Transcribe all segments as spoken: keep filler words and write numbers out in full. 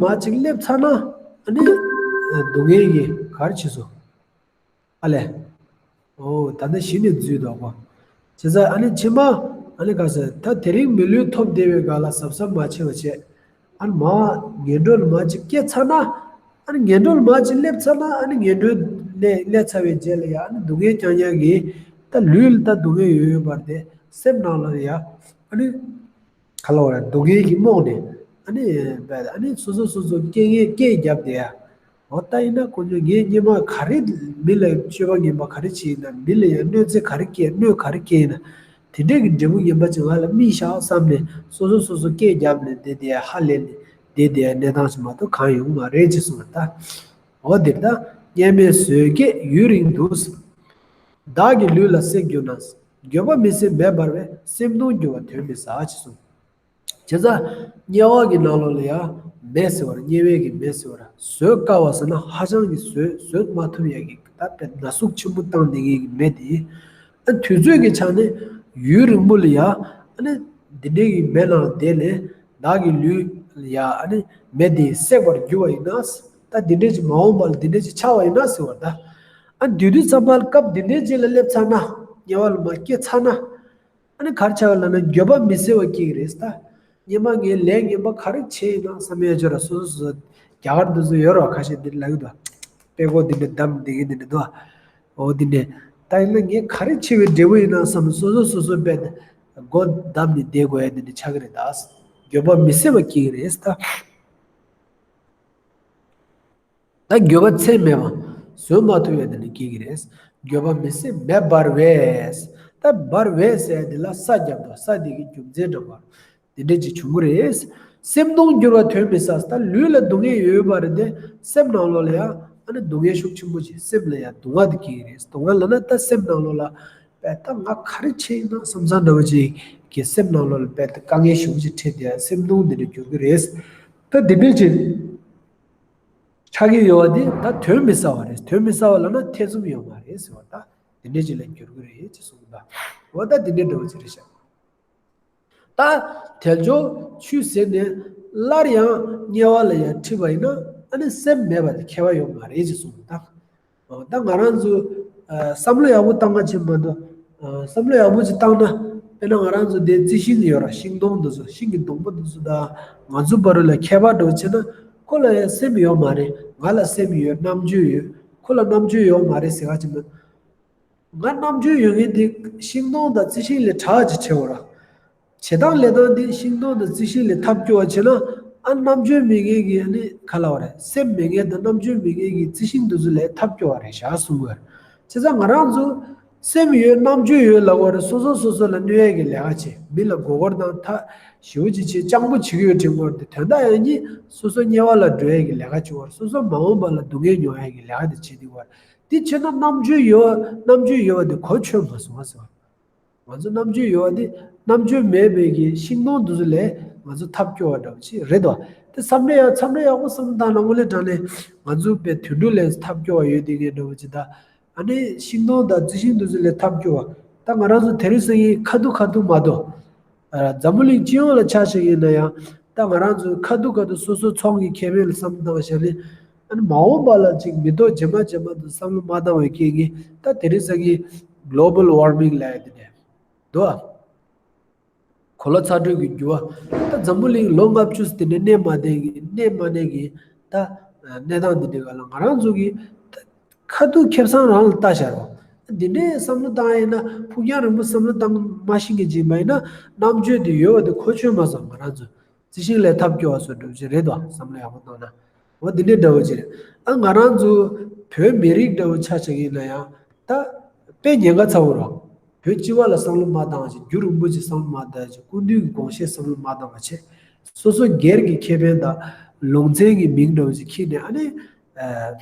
མ་ཅིག་སླེབས་ཚར་ན་ཨ་ནི་སྡུག་བསྔལ་གྱི་ག་རེ་བྱེད་སོང་། ཨ་ལས། ཨོ་ད་ནི་གཞི་ནས་འཛུལ་འདུག་གོ། བྱས་ཙང་ཨ་ནི་ཕྱི་མ་ཨ་ནི་ག་ཟེར་ད་དེ་རིང་མི་ལུས་ཐོབ་བསྡད་པའི་སྒང་ལ་གཟབ་གཟབ་མ་བྱས་པ་བྱས། ཨ་ནི་མ་ངན་འགྲོ་ལ་མ་ཅིག་སྐྱེས་ཚར་ན། ཨ་ནི་ངན་འགྲོ་ལ་མ་ཅིག་སླེབས་ཚར་ན་ཨ་ནི་ངན་འགྲོའི་ལས་ལས་ཚར་བའི་རྗེས་ལ་ཡ་ཨ་ནི་སྡུག་བསྔལ་རྐྱང་རྐྱང་གིས་ད་ལུས་ལ་ད་སྡུག་བསྔལ་ཡོད་ཡོད་པར་དེ་སེམས་ནང་ལ་ཡ་ཨ་ནི་ག་ལ་བ་ར་སྡུག་བསྔལ་གྱི་རྨོངས་ནས་ཨ་ནི་བས་ཨ་ནི་སོ་སོ་སོ་སོ་སྐད་ངན་སྐད་བརྒྱབ་དེ་ཡ། འོ་ད་ཡིན་ན་དཀོན་མཆོག་ངས་སྔོན་མ་ག་རེ་མི་ལ་སྤྱོད་པ་ངན་པ་ག་རེ་བྱས་ཡིན་ན་མི་ལ་ཡང་གནོད་འཚེ་ག་རེ་བསྐྱལ་གནོད་ག་རེ་བསྐྱལ་ཡིན་ན་དེ་འདྲས་ཀྱི་འབྲས་བུ་ངན་པ་ཅིག་ང་ལ་རྨིས་ཤག་བསམ་ནས་སོ་སོ་སོ་སོ་སྐད་བརྒྱབ་ནས་བསྡད་དེ་ཧ་ལས་ནས་བསྡད་དེ་གནས་སྟངས་ཤིག་མ་གཏོགས་གང་ཡོང་མ་རེད་ཅེས་གསུངས་པ་ད། འོ་འདིར་ད་སྔོན་མའི་བཟོད་བགྱིས་ཡུན་རིང་དུ། བདག་གི་ལུས་ལ་བསྲེག་གྱུར་ན། འགྱོད་པ་མི་སེམས་མེ་འབར་བས་སེམས་གདུང་འགྱུར་བ་དོན་མི་ཟ་ཅེས་གསུངས། བྱས་ཙང་དམྱལ་བ་གི་ནང་ལོགས་ལ་ཡང་མེ་ཟེར་བ་དམྱལ་བའི་གི་མེ་ཟེར་བ་ར་བཟོད་དཀའ་བ་ཟེར་ན་ཧ་ཅང་གི་བཟོད་བཟོད་མ་ཐུབ་ཡ་གི་ད་དཔེ་ན་ཟུག་ཆེན་པོ་བཏང་ནས་གི་མེ་དེ། ཨ་དུས་ཚོད་ཀྱི་ཆ་ནས་ཡུན་རིང་པོ་ལ་ཡ་ཨ་ནི་འདི་འདྲའི་གི་མེ་ནང་བསྡད་ནས་བདག་གི་ལུས་ལ་ཡ་ཨ་ནི་མེ་དེ་བསྲེག་པར་འགྱུར་བ་ཡིན་ན། ད་འདི་འདྲའི་ཅིག་མ་འོངས་པ་ལ་འདི་འདྲའི་ཅིག་ཆགས་པ་ཡིན་ན་ཟེར་བ་ད། ཨ་དུས་དུས་ཙམ་པ་ལ་སྐབས་འདི་འདྲའི་ཅིག་ལ་སླེབས་ཚར་ན་དམྱལ་བ་ལ་མ་སྐྱེས་ཚར་ན། ཨ་ནི་ག་རེ་ཆགས་ལབ་ན་འགྱོད་པ་མི་སེལ་བ་སྐྱེ་གི་རེད་ད། སྔོན་མ་ངས་ལས་ངན་པ་ག་རེ་བྱས་ཡིན་ན་བསམ་ཡ་ཅོ་ར་སོ་སོ་སོ་སོ་རྒྱ་གར་འདི་ཚོ་ཡོད་ར་ཁ་ཤས་འདི་ལབ་གི་འདུག་དཔེ་ཀོ་འདི་འདྲ་བསྡམས་འདི་གི་འདི་འདྲ་འདུག་འོ་འདི་འདྲ་ད་ཡིན་ན་ངས་ག་རེ་བྱས་པའི་འབྲས་བུ་ཡིན་ན་བསམ་སོ་སོ་སོ་སོ་དཔེ་མགོ་བསྡམས་ནས་བསྡད་དགོས་ཡ་འདི་འདྲ་ཆགས་གི་རེད་ད། འགྱོད་པ་མི་སེལ་བ་སྐྱེ་གི་རེད་ད། ད་འགྱོད་པ་ཚད་མེད་པ་བཟོད་མ་ཐུབ་ཡ་དེ་ནི་སྐྱེ་གི་རེད། འགྱོད་པ་མི་སེམས་མེ་འབར་བས། ད་འབར་བས་ཟེར་ཡ་དེ་ལ་ས་བརྒྱབ་དང་ས་དེ་གི་རྒྱུ་མཚན་འདྲ་བ་དེ་འདྲ་ཅིག་བྱུང་གི་རེད། སེམས་གདུང་འགྱུར་བ་དོན་མི་ཟ། ད་ལུས་ལ་སྡུག་བསྔལ་ཡོད་པ་རེད་དེ་སེམས་ནང་ལོགས་ལ་ཡང་ཨ་ནི་སྡུག་བསྔལ་ཤུགས་ཆེན་པོ་ཅིག་སེམས་ལ་ཡང་སྡུག་བསྔལ་དེ་སྐྱེ་གི་རེད། སྡུག་བསྔལ་ལབ་ན་ད་སེམས་ནང་ལོགས་ལ་པས་ད་ང་ག་རེ་བྱས་ཡིན་ན་བསམ་བསམ་འདྲ་བོ་ཅིག་གི་སེམས་ནང་ལོགས་ལ་པས་ད་དཀའ་ངལ་ཞེ་པོ་ཅིག་འཕྲད་དེ་སེམས་གདུང་དེ་འདྲ་འགྱུར་གི་རེད། ད་དེ་འདྲ་ཅིག་ཆགས་ཀྱི་ཡོད་པ་དེ་ད་དོན་མི་ཟ་བ་རེད། དོན་མི་ཟ་བ་ལབ་ན་ཐེ་ཚོམ་ཡོད་མ་རེད་ཟེར་བ་ད་དེ་འདྲ་ཅིག་ལ་འགྱུར་གི་རེད་ཅེས་གསུངས་པ། འོ་ད་དེ་འདྲ་འདྲ་བོ་ཅིག་རེད་ཤག་ད་དལ་འབྱོར་ཆུད་ཟོས་ནས་སླར་ཡང་དམྱལ་བ་ལ་ཡང་ཁྲིད་པ་ཡིན་ན་ཨ་ནི་སེམས་མེད་པ་དེ་ཁྱད་པར་ཡོད་མ་རེད་ཅེས་གསུངས་པ་ད། ད་ང་རང་ཚོ་ཨ་བསམ་བློ་ཡག་པོ་བཏང་ག་ཅིག་མ་གཏོགས་ཨ་བསམ་བློ་ཡག་པོ་ཅིག་བཏང་ན་དཔེར་ན་ང་རང་ཚོ་འདི་རྩི་ཤིང་ཡོད་ར་ཤིང་སྡོང་འདི་ཚོ་ཤིང་གི་སྡོང་པོ་འདི་ཚོ་དང་ང་ཚོ་བར་ལ་ཁྱད་པར་འདྲ་བོ་བྱས་ན་ཁོ་ལ་ཡང་སེམས་ཡོད་མ་རེད། ང་ལ་སེམས་ཡོད། རྣམ་དཔྱོད་ཡོད། ཁོ་ལ་རྣམ་དཔྱོད་ཡོད་མ་རེད་ཟེར་ག་ཅིག་མ། ང་རྣམ་དཔྱོད་ཡོད་མཁན་འདི་ཤིང་སྡོང་དང་རྩི་ཤིང་ལས་དྲག་ཅིག་ཆེ་བ་ར། བྱེད་སྟངས་ལས་སྟངས་འདི་ཤིང་སྡོང་དང་རྩི་ཤིང་ལས་ཐབས་སྐྱོ་བ་བྱས་ན་ཨ་རྣམ་དཔྱོད་མེད་མཁན་གྱི་ཨ་ནི་ག་ལ་བ་རེད། སེམས་མེད་མཁན་དང་རྣམ་དཔྱོད་མེད་མཁན་གྱི་རྩི་ཤིང་འདི་ཚོ་ལས་ཐབས་སྐྱོ་བ་རེད་ཤག་གསུང་གི་ཡོད་རེད། བྱས་ཙང་ང་རང་ཚོ་སེམས་ཡོད་རྣམ་དཔྱོད་ཡོད་ལབ་པ་རེད། སོ་སོ་སོ་སོ་ལ་གནོད་ཡས་ཀྱི་ལས་ཀ་བྱེད། མི་ལ་མགོ་སྐོར་དང་ཐག་ཞེ་པོ་ཅིག་བྱེད། སྤྱང་པོ་བྱེད་ཀྱི་ཡོད་དྲན་གྱི་ཡོད་རེད། དོན་དག་ཡང་སྙིང་སོ་སོ་དམྱལ་བ་ལ་འགྲོ་ཡས་ཀྱི་ལས་ཀ་བྱེད་པ་རེད། སོ་སོ་མ་འོངས་པ་ལ་སྡུག་བསྔལ་མྱོང་ཡས་ཀྱི་ལས་ཀ་དེ་བྱེད་བསྡད་པ་རེད། དེ་བྱས་ན་རྣམ་དཔྱོད་ཡོད་རྣམ་དཔྱོད་ཡོད་པ་དེ་གོ་ཆོད་མ་སོང་བ་ཟེར་བ། ང་ཚོ་རྣམ་དཔྱོད་ཡོད་པ་དེ་རྣམ་དཔྱོད་མེད་པའི་གི་ཤིང་སྡོང་འདི་ཚོ་ལས་ང་ཚོ་ཐབས་སྐྱོ་བ་འདྲ་བོ་ཅིག་རེད་དོ། དེ་བསམ་བློ་ཡག་བསམ་བློ་ཡག་པོ་བསམ་བློ་བཏང་ན་དངོས་གནས་དྲང་གནས་ང་ཚོ་པའི་དུད་འགྲོ་ལས་ཐབས་སྐྱོ་བ་ཡོད་དེ་གི་འདྲ་བོ་ཅིག་ད། ཨ་ནི་ཤིང་སྡོང་དང་རྩི་ཤིང་འདི་ཚོ་ལས་ཐབས་སྐྱོ་བ། ད་ང་རང་ཚོ་དེ་རིང་སང་ཉིན་ཁ་ཐུག་ཁ་ཐུག་མ་གཏོགས། ཨ་འཛམ་བུ་གླིང་སྤྱི་ཡོངས་ལ་ཆ་བཞག་ཡིན་ན་ཡང་ད་ང་རང་ཚོ་ཁ་ཐུག་ཁ་ཐུག་སོ་སོ་ཚོང་གི་ཁེ་ཕན་ལ་བསམ་བློ་བཏང་བཞག་ནས་ཨ་ནི་མ་འོངས་པ་ལ་ཅིག་མི་ཐོག་རྗེས་མ་རྗེས་མ་དུ་བསམ་བློ་མ་བཏང་བའི་རྐྱེན་གྱིས་ད་དེ་རིང་སང་ཉིན་གློ་བལ་ཝར་མིང་ལབ་ཡ་དེ་འདྲ་འདུག་ཨ། གོ་ལ་ཚ་དྲོད་ཀྱི་འགྱུར་བ། ད་འཛམ་བུ་གླིང་ལོ་ལྔ་བཅུ་ཙམ་དེ་འདྲ་གནས་མ་བསྡད་ཀྱི་གནས་མ་གནས་ཀྱི་ད་གནས་སྟངས་འདི་འདྲའི་སྒང་ལ་ང་རང་ཚོ་གི་ད་ཁ་ཐུག་ཁེ་བཟང་རང་ལ་ལྟ་བཞག་རོགས། འདི་འདྲའི་བསམ་བློ་བཏང་ཡིན་ན་ཕུགས་རྒྱང་རིང་པོ་བསམ་བློ་བཏང་མ་ཤེས་མཁན་ཅིག་ཡིན་པ་ཡིན་ན་རྣམ་དཔྱོད་དེ་ཡོད་པ་དེ་གོ་ཆོད་མ་སོང་ང་རང་ཚོ། རྩི་ཤིང་ལས་ཐབས་སྐྱོ་བ་བཟོ་འདྲ་བོ་ཅིག་རེད་དོ། བསམ་བློ་ཡག་པོ་བཏང་ན། འོ་འདི་འདྲའི་འདྲ་བོ་ཅིག་རེད། ཨ་ང་རང་ཚོ་བོད་མི་རིགས་འདྲ་བོ་ཆ་བཞག་ཡིན་ན་ཡང་ད་དཔེ་ཉེན་ཁ་ཚ་བོ་རེད། བོད་སྤྱི་པ་ལ་བསམ་བློ་མ་བཏང་བ་བྱས། རྒྱུ་རིན་པོ་ཆེ་བསམ་བློ་མ་བཏང་བ་བྱས། སྐུ་མདུན་གྱི་དགོངས་བཞེད་བསམ་བློ་མ་བཏང་བ་བྱས། སོ་སོ་སྒེར་གྱི་ཁེ་ཕན་དང་ལུང་ཚན་གྱི་མིང་འདྲ་བོ་ཅིག་འཁྱེར་ནས་ཨ་ནི། ཨ།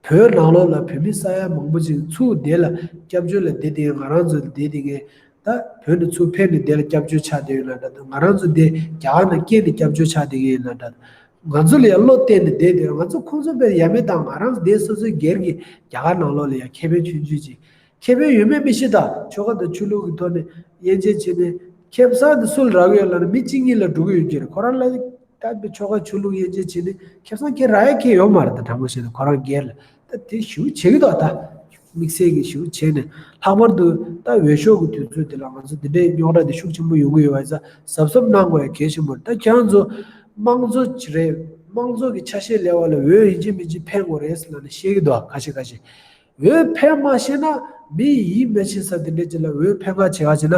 བོད་ནང་ལོགས་ལ་བོད་མི་ས་ཡ་མང་པོ་ཅིག་ཚུར་དེ་ལ་སྐྱབས་བཅོལ་ལ་བསྡད་དེ་ང་རང་ཚོ་ལ་བསྡད་དེ་ངས་ད་བོད་ནས་ཚུར་ཕེབས་ནས་དེ་ལ་སྐྱབས་བཅོལ་ཆགས་བསྡད་ཡོད་ན་འདྲ། ང་རང་ཚོ་འདི་རྒྱ་གར་ནང་སྐྱེས་ནས་སྐྱབས་བཅོལ་ཆགས་བསྡད་ཀྱི་ཡིན་ན་འདྲ། ང་ཚོ་ལ་ཡང་བློ་གཏད་ནས་བསྡད་དེ་ང་ཚོ་ཁོང་ཚོ་དཔེ་ཡ་མེད་དང་ང་རང་ཚོ་དེ་སོ་སོའི་སྒེར་གྱི་རྒྱ་གར་ནང་ལོགས་ལ་ཡང་ཁེ་ཕན་ཆུང་ཆུང་ཅིག་ཁེ་ཕན་ཡོད་མེད་མི་ཤེས། ད་ཆོལ་ཁ་དང་ཆོས་ལུགས་ཀྱི་ཐོག་ནས་དབྱེ་འབྱེད་བྱས་ནས་ཁེ་བཟང་དེ་སུ་ལ་རག་གི་ཡོད་ལབ་ན་མི་གཅིག་གཉིས་ལ་འགྲོ་གི་ཡོད་ཀྱི་རེད། ཁོ་རང་ལ་ ད་པའི་ཆོ་ག་ཆོས་ལུགས་དབྱེ་འབྱེད་བྱས་ནས་ཁེ་བཟང་ཁྱེར་རག་ཡ་ཁེ་ཡོད་མ་རེད། ད་དྲང་པོ་བཤད་ན་ཁོ་རང་སྒེར་ལ་ད་དེ་ཞུ་བྱེད་ཀྱི་འདུག་ད་དམིགས་བསལ་གྱི་ཞུ་བྱས་ནས་ལྷག་པར་དུ་ད་འོས་ཤོག་གི་དུས་ཚོད་དེ་ལ་ང་ཚོ་འདི་འདྲའི་རྙོག་དྲ་དེ་ཤུགས་ཆེན་པོ་ཡོང་གི་ཡོད་པ་ཡིན་ཙང་གཟབ་གཟབ་གནང་དགོས་ཡ་གལ་ཆེན་པོ་རེད། ད་ཁྱེད་རང་ཚོ་དམངས་གཙོ་ཅི་རེད། དམངས་གཙོ་གི་ཆ་ཤས་ལེན་པ་ལ་འོས་ཡིན་གཅིག་མིན་གཅིག་འཕེན་དགོས་རེད་ཟེར་ལབ་ནས་བཤད་ཀྱི་འདུག་ཁ་ཤས་ཁ་ཤས། འོས་འཕེན་མ་ཤེས་ན་མི་ཡིད་མི་ཆེས་ས་དེ་འདྲས་ཅིག་ལ་འོས་འཕེན་ག་བྱེད་ག་བྱེད་ན།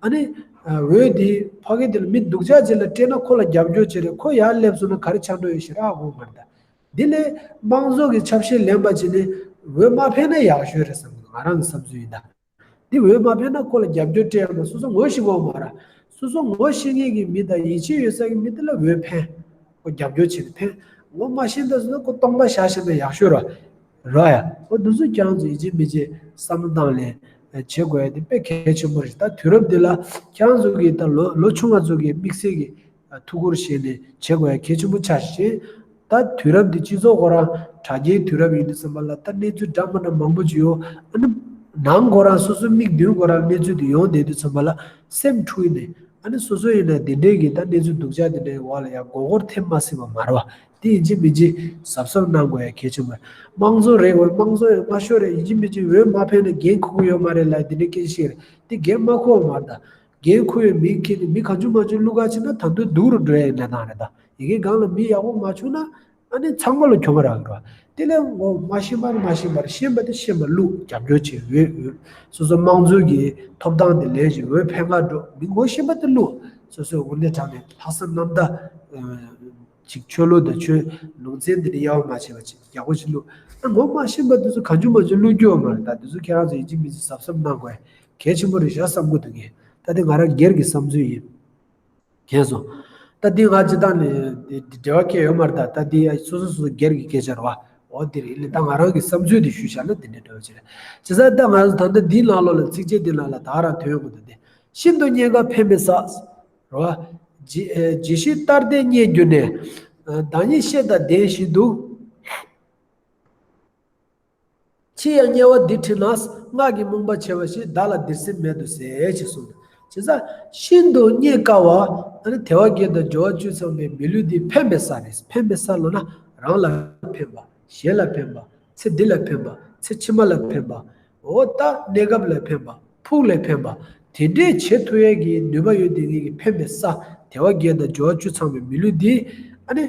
ཨ་ནི། འོས་དེ་ཕ་གི་དེ་ལ་མི་སྡུག་ཅག་ཅིག་ལ་སྤྲད་ན་ཁོ་ལ་རྒྱབ་སྐྱོར་བྱེད་རེད། ཁོ་ཡར་སླེབས་སོང་ན་ག་རེ་ཆགས་འགྲོ་ཡོད་ཤེས་ར་ཧ་གོ་མ་རེད་ད། འདི་ལས་དམངས་གཙོ་གི་ཆ་ཤས་ལེན་པ་བྱས་ནས་འོས་མ་འཕེན་ན་ཡག་ཤོས་རེད་བསམ་གི་འདུག་ང་རང་གི་བསམ་ཚུལ་ཡིན་ད། འདི་འོས་མ་འཕེན་ན་ཁོ་ལ་རྒྱབ་སྐྱོར་སྤྲད་ཡོང་ན་སོ་སོ་ངོ་ཤེས་དགོས་མ་རེད། སོ་སོ་ངོ་ཤེས་མཁན་གྱི་མི་དང་ཡིད་ཆེས་ཡོད་ས་གི་མི་དེ་ལ་འོས་འཕེན། ཁོ་རྒྱབ་སྐྱོར་བྱེད་ནས་འཕེན། ངོ་མ་ཤེས་འདོད་ཟེར་ན་ཁོ་སྟོང་པ་བཞག་ཤེས་ན་ཡག་ཤོས་ར། ར་ཡ། ཨོ་འདི་ཚོ་ཁྱེད་རང་ཚོ་ཡིད་ཆེས་མི་བྱེད་བསམ་བློ་བཏང་ལས་བྱེད་དགོས་ཡ་དེ་དཔེ་གལ་ཆེན་པོ་རེད། ད་དུས་རབས་འདི་ལ་ཁྱེད་རང་ཚོ་གིས་ད་ལོ་ལོ་ཆུང་བ་ཚོ་གིས་དམིགས་བསལ་གྱི་ཐུགས་ཁུར་བཞེས་ནས་བྱེད་དགོས་ཡ་གལ་ཆེན་པོ་ཆགས་ཤིང་། ད་དུས་རབས་འདི་སྤྱི་ཚོགས་ཁོ་རང་དྲ་རྒྱའི་དུས་རབས་ཡིན་དུས་ཙམ་པ་ལ་ད་གནས་ཚུལ་འདྲ་མི་འདྲ་མང་པོ་ཅིག་ཡོང་། ཨ་ནི་ནང་ཁོ་རང་སོ་སོའི་མིག་མདུན་ཁོ་རང་གནས་ཚུལ་འདི་ཡོང་བསྡད་དུས་ཙམ་པ་ལ་སེམས་འཁྲུག་ནས་ཨ་ནི་སོ་སོ་ཡིན་ན་འདི་འདྲའི་གི་ད་གནས་ཚུལ་སྡུག་ཅག་འདི་འདྲའི་འོག་ལ་ཡ་མགོ་སྐོར་ཐེབས་མ་སྲིད་པ་མ་རེད་བ། དེ་ཡིན་གཅིག་མིན་གཅིག་གཟབ་གཟབ་གནང་དགོས་ཡ་གལ་ཆེན་པོ་རེད། དམངས་གཙོ་རེད་བ། དམངས་གཙོ་ཡང་མ་ཤོར་རེད། ཡིན་གཅིག་མིན་གཅིག་འོས་མ་འཕེན་ན་འགན་འཁུར་གི་ཡོད་མ་རེད་ལབ་དེ་འདྲའི་སྐད་ཆ་ཞིག་རེད། དེ་འགན་མ་འཁུར་བ་མ་རེད་ད། འགན་འཁུར་བའི་མི་ཁྱེར་ནས་མི་གང་བྱུང་མང་བྱུང་བླུག་ག་ཕྱིན་ན་ད་དུང་སྡུག་རུ་འགྲོ་ཡ་ཡིན་ན་ད་རེད་ད། ཡི་གེ་སྒང་ལ་མི་ཡག་པོ་མ་བྱུང་ན་ཨ་ནི་ཚང་མ་ལ་གྱོང་རག་གི་རེད་བ། དེ་ལས་ངོ་མ་ཤེས་པ་ནི་མ་ཤེས་པར་ཤེས་པ་དེ་ཤེས་པ་བླུག་རྒྱབ་སྐྱོར་བྱེད་འོས་འོས། སོ་སོ་དམངས་གཙོའི་གི་ཐོབ་ཐང་དེ་ལེན་ཞིང་འོས་འཕེན་ག་འགྲོ། མི་ངོ་ཤེས་པ་དེ་བླུག་སོ་སོའི་དངོས་གནས་དྲང་གནས་ལྷག་བསམ་རྣམ་དག་ཅིག་ཆོས་ལུགས་དང་ཆོས་ལུང་ཚན་འདི་འདྲ་དབྱེ་བ་མ་ཕྱེ་བ་ཅིག་ཡག་པོ་ཞིག་བླུགས། ཨ་ངོ་མ་ཤེས་པ་དེ་ཚོ་གང་བྱུང་མང་བྱུང་བླུག་རྒྱུ་ཡོད་མ་རེད་ད། དེ་ཚོ་ཁྱེད་རང་ཚོ་ཡིན་གཅིག་མིན་གཅིག་གཟབ་གཟབ་གནང་དགོས་གལ་ཆེན་པོ་རེད་ཤག་བསམ་གི་འདུག་ངས། ད་དེ་ང་རང་སྒེར་གྱི་བསམ་ཚུལ་ཡིན། མཁྱེན་སོང་། ད་འདི་ང་སྤྱི་བཏང་ནས་འདི་འདི་འབྲེལ་བ་གང་ཡང་ཡོད་མ་རེད་ད། ད་འདི་སོ་སོ་སོ་སོ་སྒེར་གྱི་སྐད་ཆ་རེད་བ། འོ་འདི་རེད། ད་ང་རང་གི་བསམ་ཚུལ་འདི་ཞུས་བཞག་ན་འདི་འདྲའི་འདྲ་བོ་ཅིག་རེད། བྱས་ཙང་ད་ང་ཚོ་ད་ལྟ་འདིའི་ནང་ལོགས་ལ་ཚིགས་བཅད་འདི་ནང་ལ་ད་རང་ཐོན་ཡོང་གི་འདུག་སྟེ། ཤིན་ཏུ་རྙེད་དཀའ་ཕན་པའི་ས། རེད་བ། ཇི་ཨེ་ཇི་ཞིག་ལྟར་བདེ་རྙེད་གྱུར་ནས། བདག་ཉིད་ཤེས་དང་ལྡན་བཞིན་དུ། ཕྱིས་ཡང་དམྱལ་བ་འདི་ཁྲིད་ན། སྔགས་ཀྱི་རྨོངས་པ་ཆེ་བ་ཞིག་བདག་ལ་འདིར་སེམས་མེད་དུ་ཟད། ཅེས་གསུངས། བྱས་ཙང་ཤིན་ཏུ་རྙེད་དཀའ་བ། ཨ་ནི་དལ་བ་བརྒྱད་དང་འབྱོར་བ་བཅུ་ཚང་བའི་མི་ལུས་འདི་ཕན་པའི་ས་རེད། ཕན་པའི་ས་ལབ་ན་རང་ལ་ཕན་པ། གཞན་ལ་ཕན་པ། ཚེ་འདི་ལ་ཕན་པ། ཚེ་ཕྱི་མ་ལ་ཕན་པ། འོ་ད་གནས་སྐབས་ལ་ཕན་པ། ཕུགས་ལ་ཕན་པ། དེ་འདྲའི་བྱེད་ཐུབ་ཡས་ཀྱི་ནུས་པ་ཡོད་དེ་ངེད་ཀྱི་ཕན་པའི་ས། དལ་བ་བརྒྱད་དང་འབྱོར་བ་བཅུ་ཚང་བའི་མི་ལུས་འདི། ཨ་ནི།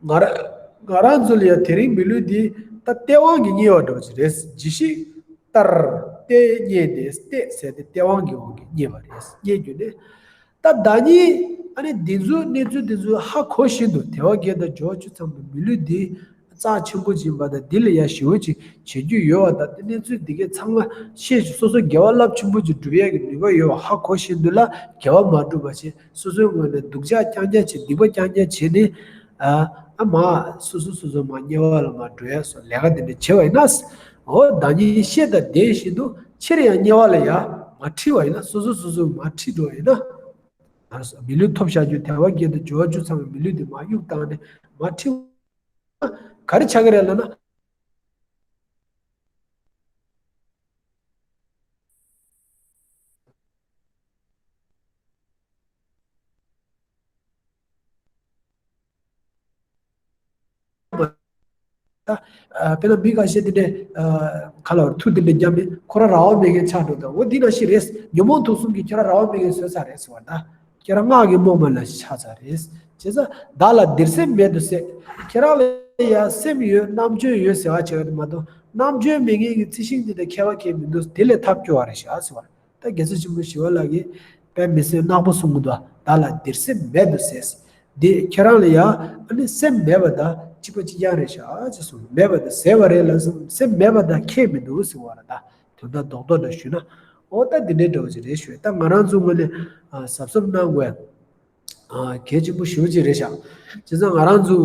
ང་ར་ང་རང་ཚོ་ལ་ཡང་དེ་རིང་མི་ལུས་འདི་ད་སྟེས་དབང་གིས་རྙེད་པ་འདྲ་བོ་ཅིག་རེད། ཇི་ཞིག་ལྟར་བདེ་རྙེད་དེ། བདེ་ཟེར་ཏེ་སྟེས་དབང་གི་དབང་གིས་རྙེད་པ་རེད། རྙེད་རྒྱུ་ནི། ད་བདག་ཉིད་ཨ་ནི་འདི་ཚོའི་གནས་ཚུལ་འདི་ཚོ་ཧ་གོ་བཞིན་དུ་དལ་བ་བརྒྱད་དང་འབྱོར་བ་བཅུ་ཚང་བའི་མི་ལུས་འདི་རྩ་ཆེན་པོ་ཅིག་ཡིན་པ་དང་། འདི་ལ་ཡང་ཞེ་པོ་ཅིག་བྱེད་རྒྱུ་ཡོད་པ་དང་། དེ་གནས་ཚུལ་འདི་གའི་ཚང་མ་ཤེས་ཤིང་སོ་སོ་དགེ་བ་རླབས་ཆེན་པོ་ཅིག་སྒྲུབ་ཡས་ཀྱི་ནུས་པ་ཡོད་པ་ཧ་གོ་བཞིན་དུ་ལ་དགེ་བ་མ་སྒྲུབ་པ་བྱས། སོ་སོའི་ངོས་ནས་སྡུག་ཅག་རྐྱང་རྐྱང་བྱས། སྡིག་པ་རྐྱང་རྐྱང་བྱས་ནས། ཨ་ཨ་མ་སོ་སོ་སོ་སོ་མ་དམྱལ་བ་ལ་མ་འགྲོ་ཡ་སོགས་ལས་ཀ་དེ་འདྲ་བྱས་པ་ཡིན་ན། འོ་བདག་ཉིད་ཤེས་དང་ལྡན་བཞིན་དུ་ཕྱིར་ཡང་དམྱལ་བ་ལ་ཡང་མ་ཁྲིད་པ་ཡིན་ན། སོ་སོ་སོ་སོ་མ་ཁྲིད་འགྲོ་བ་ཡིན་ན། མི་ལུས་ཐོབ་བཞག་རྒྱུ་དལ་བ་བརྒྱད་དང་འབྱོར་བ་བཅུ་ཚང་བའི་མི་ལུས་དེ་མ་གཡུག་བཏང་ནས་མ་ཁྲིད་པ་ག་རེ་ཆགས་ཀྱི་རེད་ལབ་ན། ད་དཔེར་ན་མི་ཁ་ཤས་དེ་འདྲས་ཁ་ལ་མཐུ་དེ་འདྲས་བརྒྱབ་ནས་ཁོ་རང་རང་དབང་མེད་མཁན་ཆགས་འགྲོ། ད་འོ་འདི་ནང་བཞིན་རེད། ཉོན་མོངས་དུག་གསུམ་གྱིས་ཁྱོད་རང་རང་དབང་མེད་མཁན་བཟོས་ཚར་རེད་ཟེར་བ་ད། ཁྱེད་རང་སྔགས་ཀྱི་རྨོངས་པ་ལ་ཆགས་ཚར་རེད། བྱས་ཙང་བདག་ལ་འདིར་སེམས་མེད་དུ་ཟད། ཁྱེད་རང་ལ་ཡང་སེམས་ཡོད་རྣམ་དཔྱོད་ཡོད་ཟེར་བ་བྱས་པ་དེ་མ་གཏོགས་རྣམ་དཔྱོད་མེད་མཁན་གྱི་རྩི་ཤིང་འདི་དང་ཁྱད་པར་གང་ཡང་མི་འདུག་དེ་ལས་ཐབས་སྐྱོ་བ་རེད་ཤག་ཟེར་བ། ད་རྒྱལ་སྲས་ཆེན་པོ་ཞི་བ་ལྷ་གིས་དཔེ་མི་སྲིད་ནག་པོ་གསུང་གི་འདུག་བདག་ལ་འདིར་སེམས་མེད་དུ་ཟད། འདི་ཁྱེད་རང་ལ་ཡང་ཨ་ནི་སེམས་མེད་པ་དང་གཅིག་པ་གཅིག་རྐྱང་རེད་ཤག་ཅེས་གསུངས། མེད་པ་དང་ཟད་པ་རེད་ལ། སེམས་མེད་པ་དང་ཁྱད་མི་འདུག་ཟེར་བ་རེད་ད། དོན་དག་རྡོག་རྡོག་འདྲ་ཞུས་ན། འོ་ད་འདི་འདྲའི་འདྲ་བོ་ཅིག་རེད་ཞུ། ད་ང་རང་ཚོ་ངོས་ནས་ཨ་གཟབ་གཟབ་གནང་དགོས་ཨ་གལ་ཆེན་པོ་ཞེ་པོ་ཅིག་རེད་ཤག་བྱས་ཙང་ང་རང་ཚོ་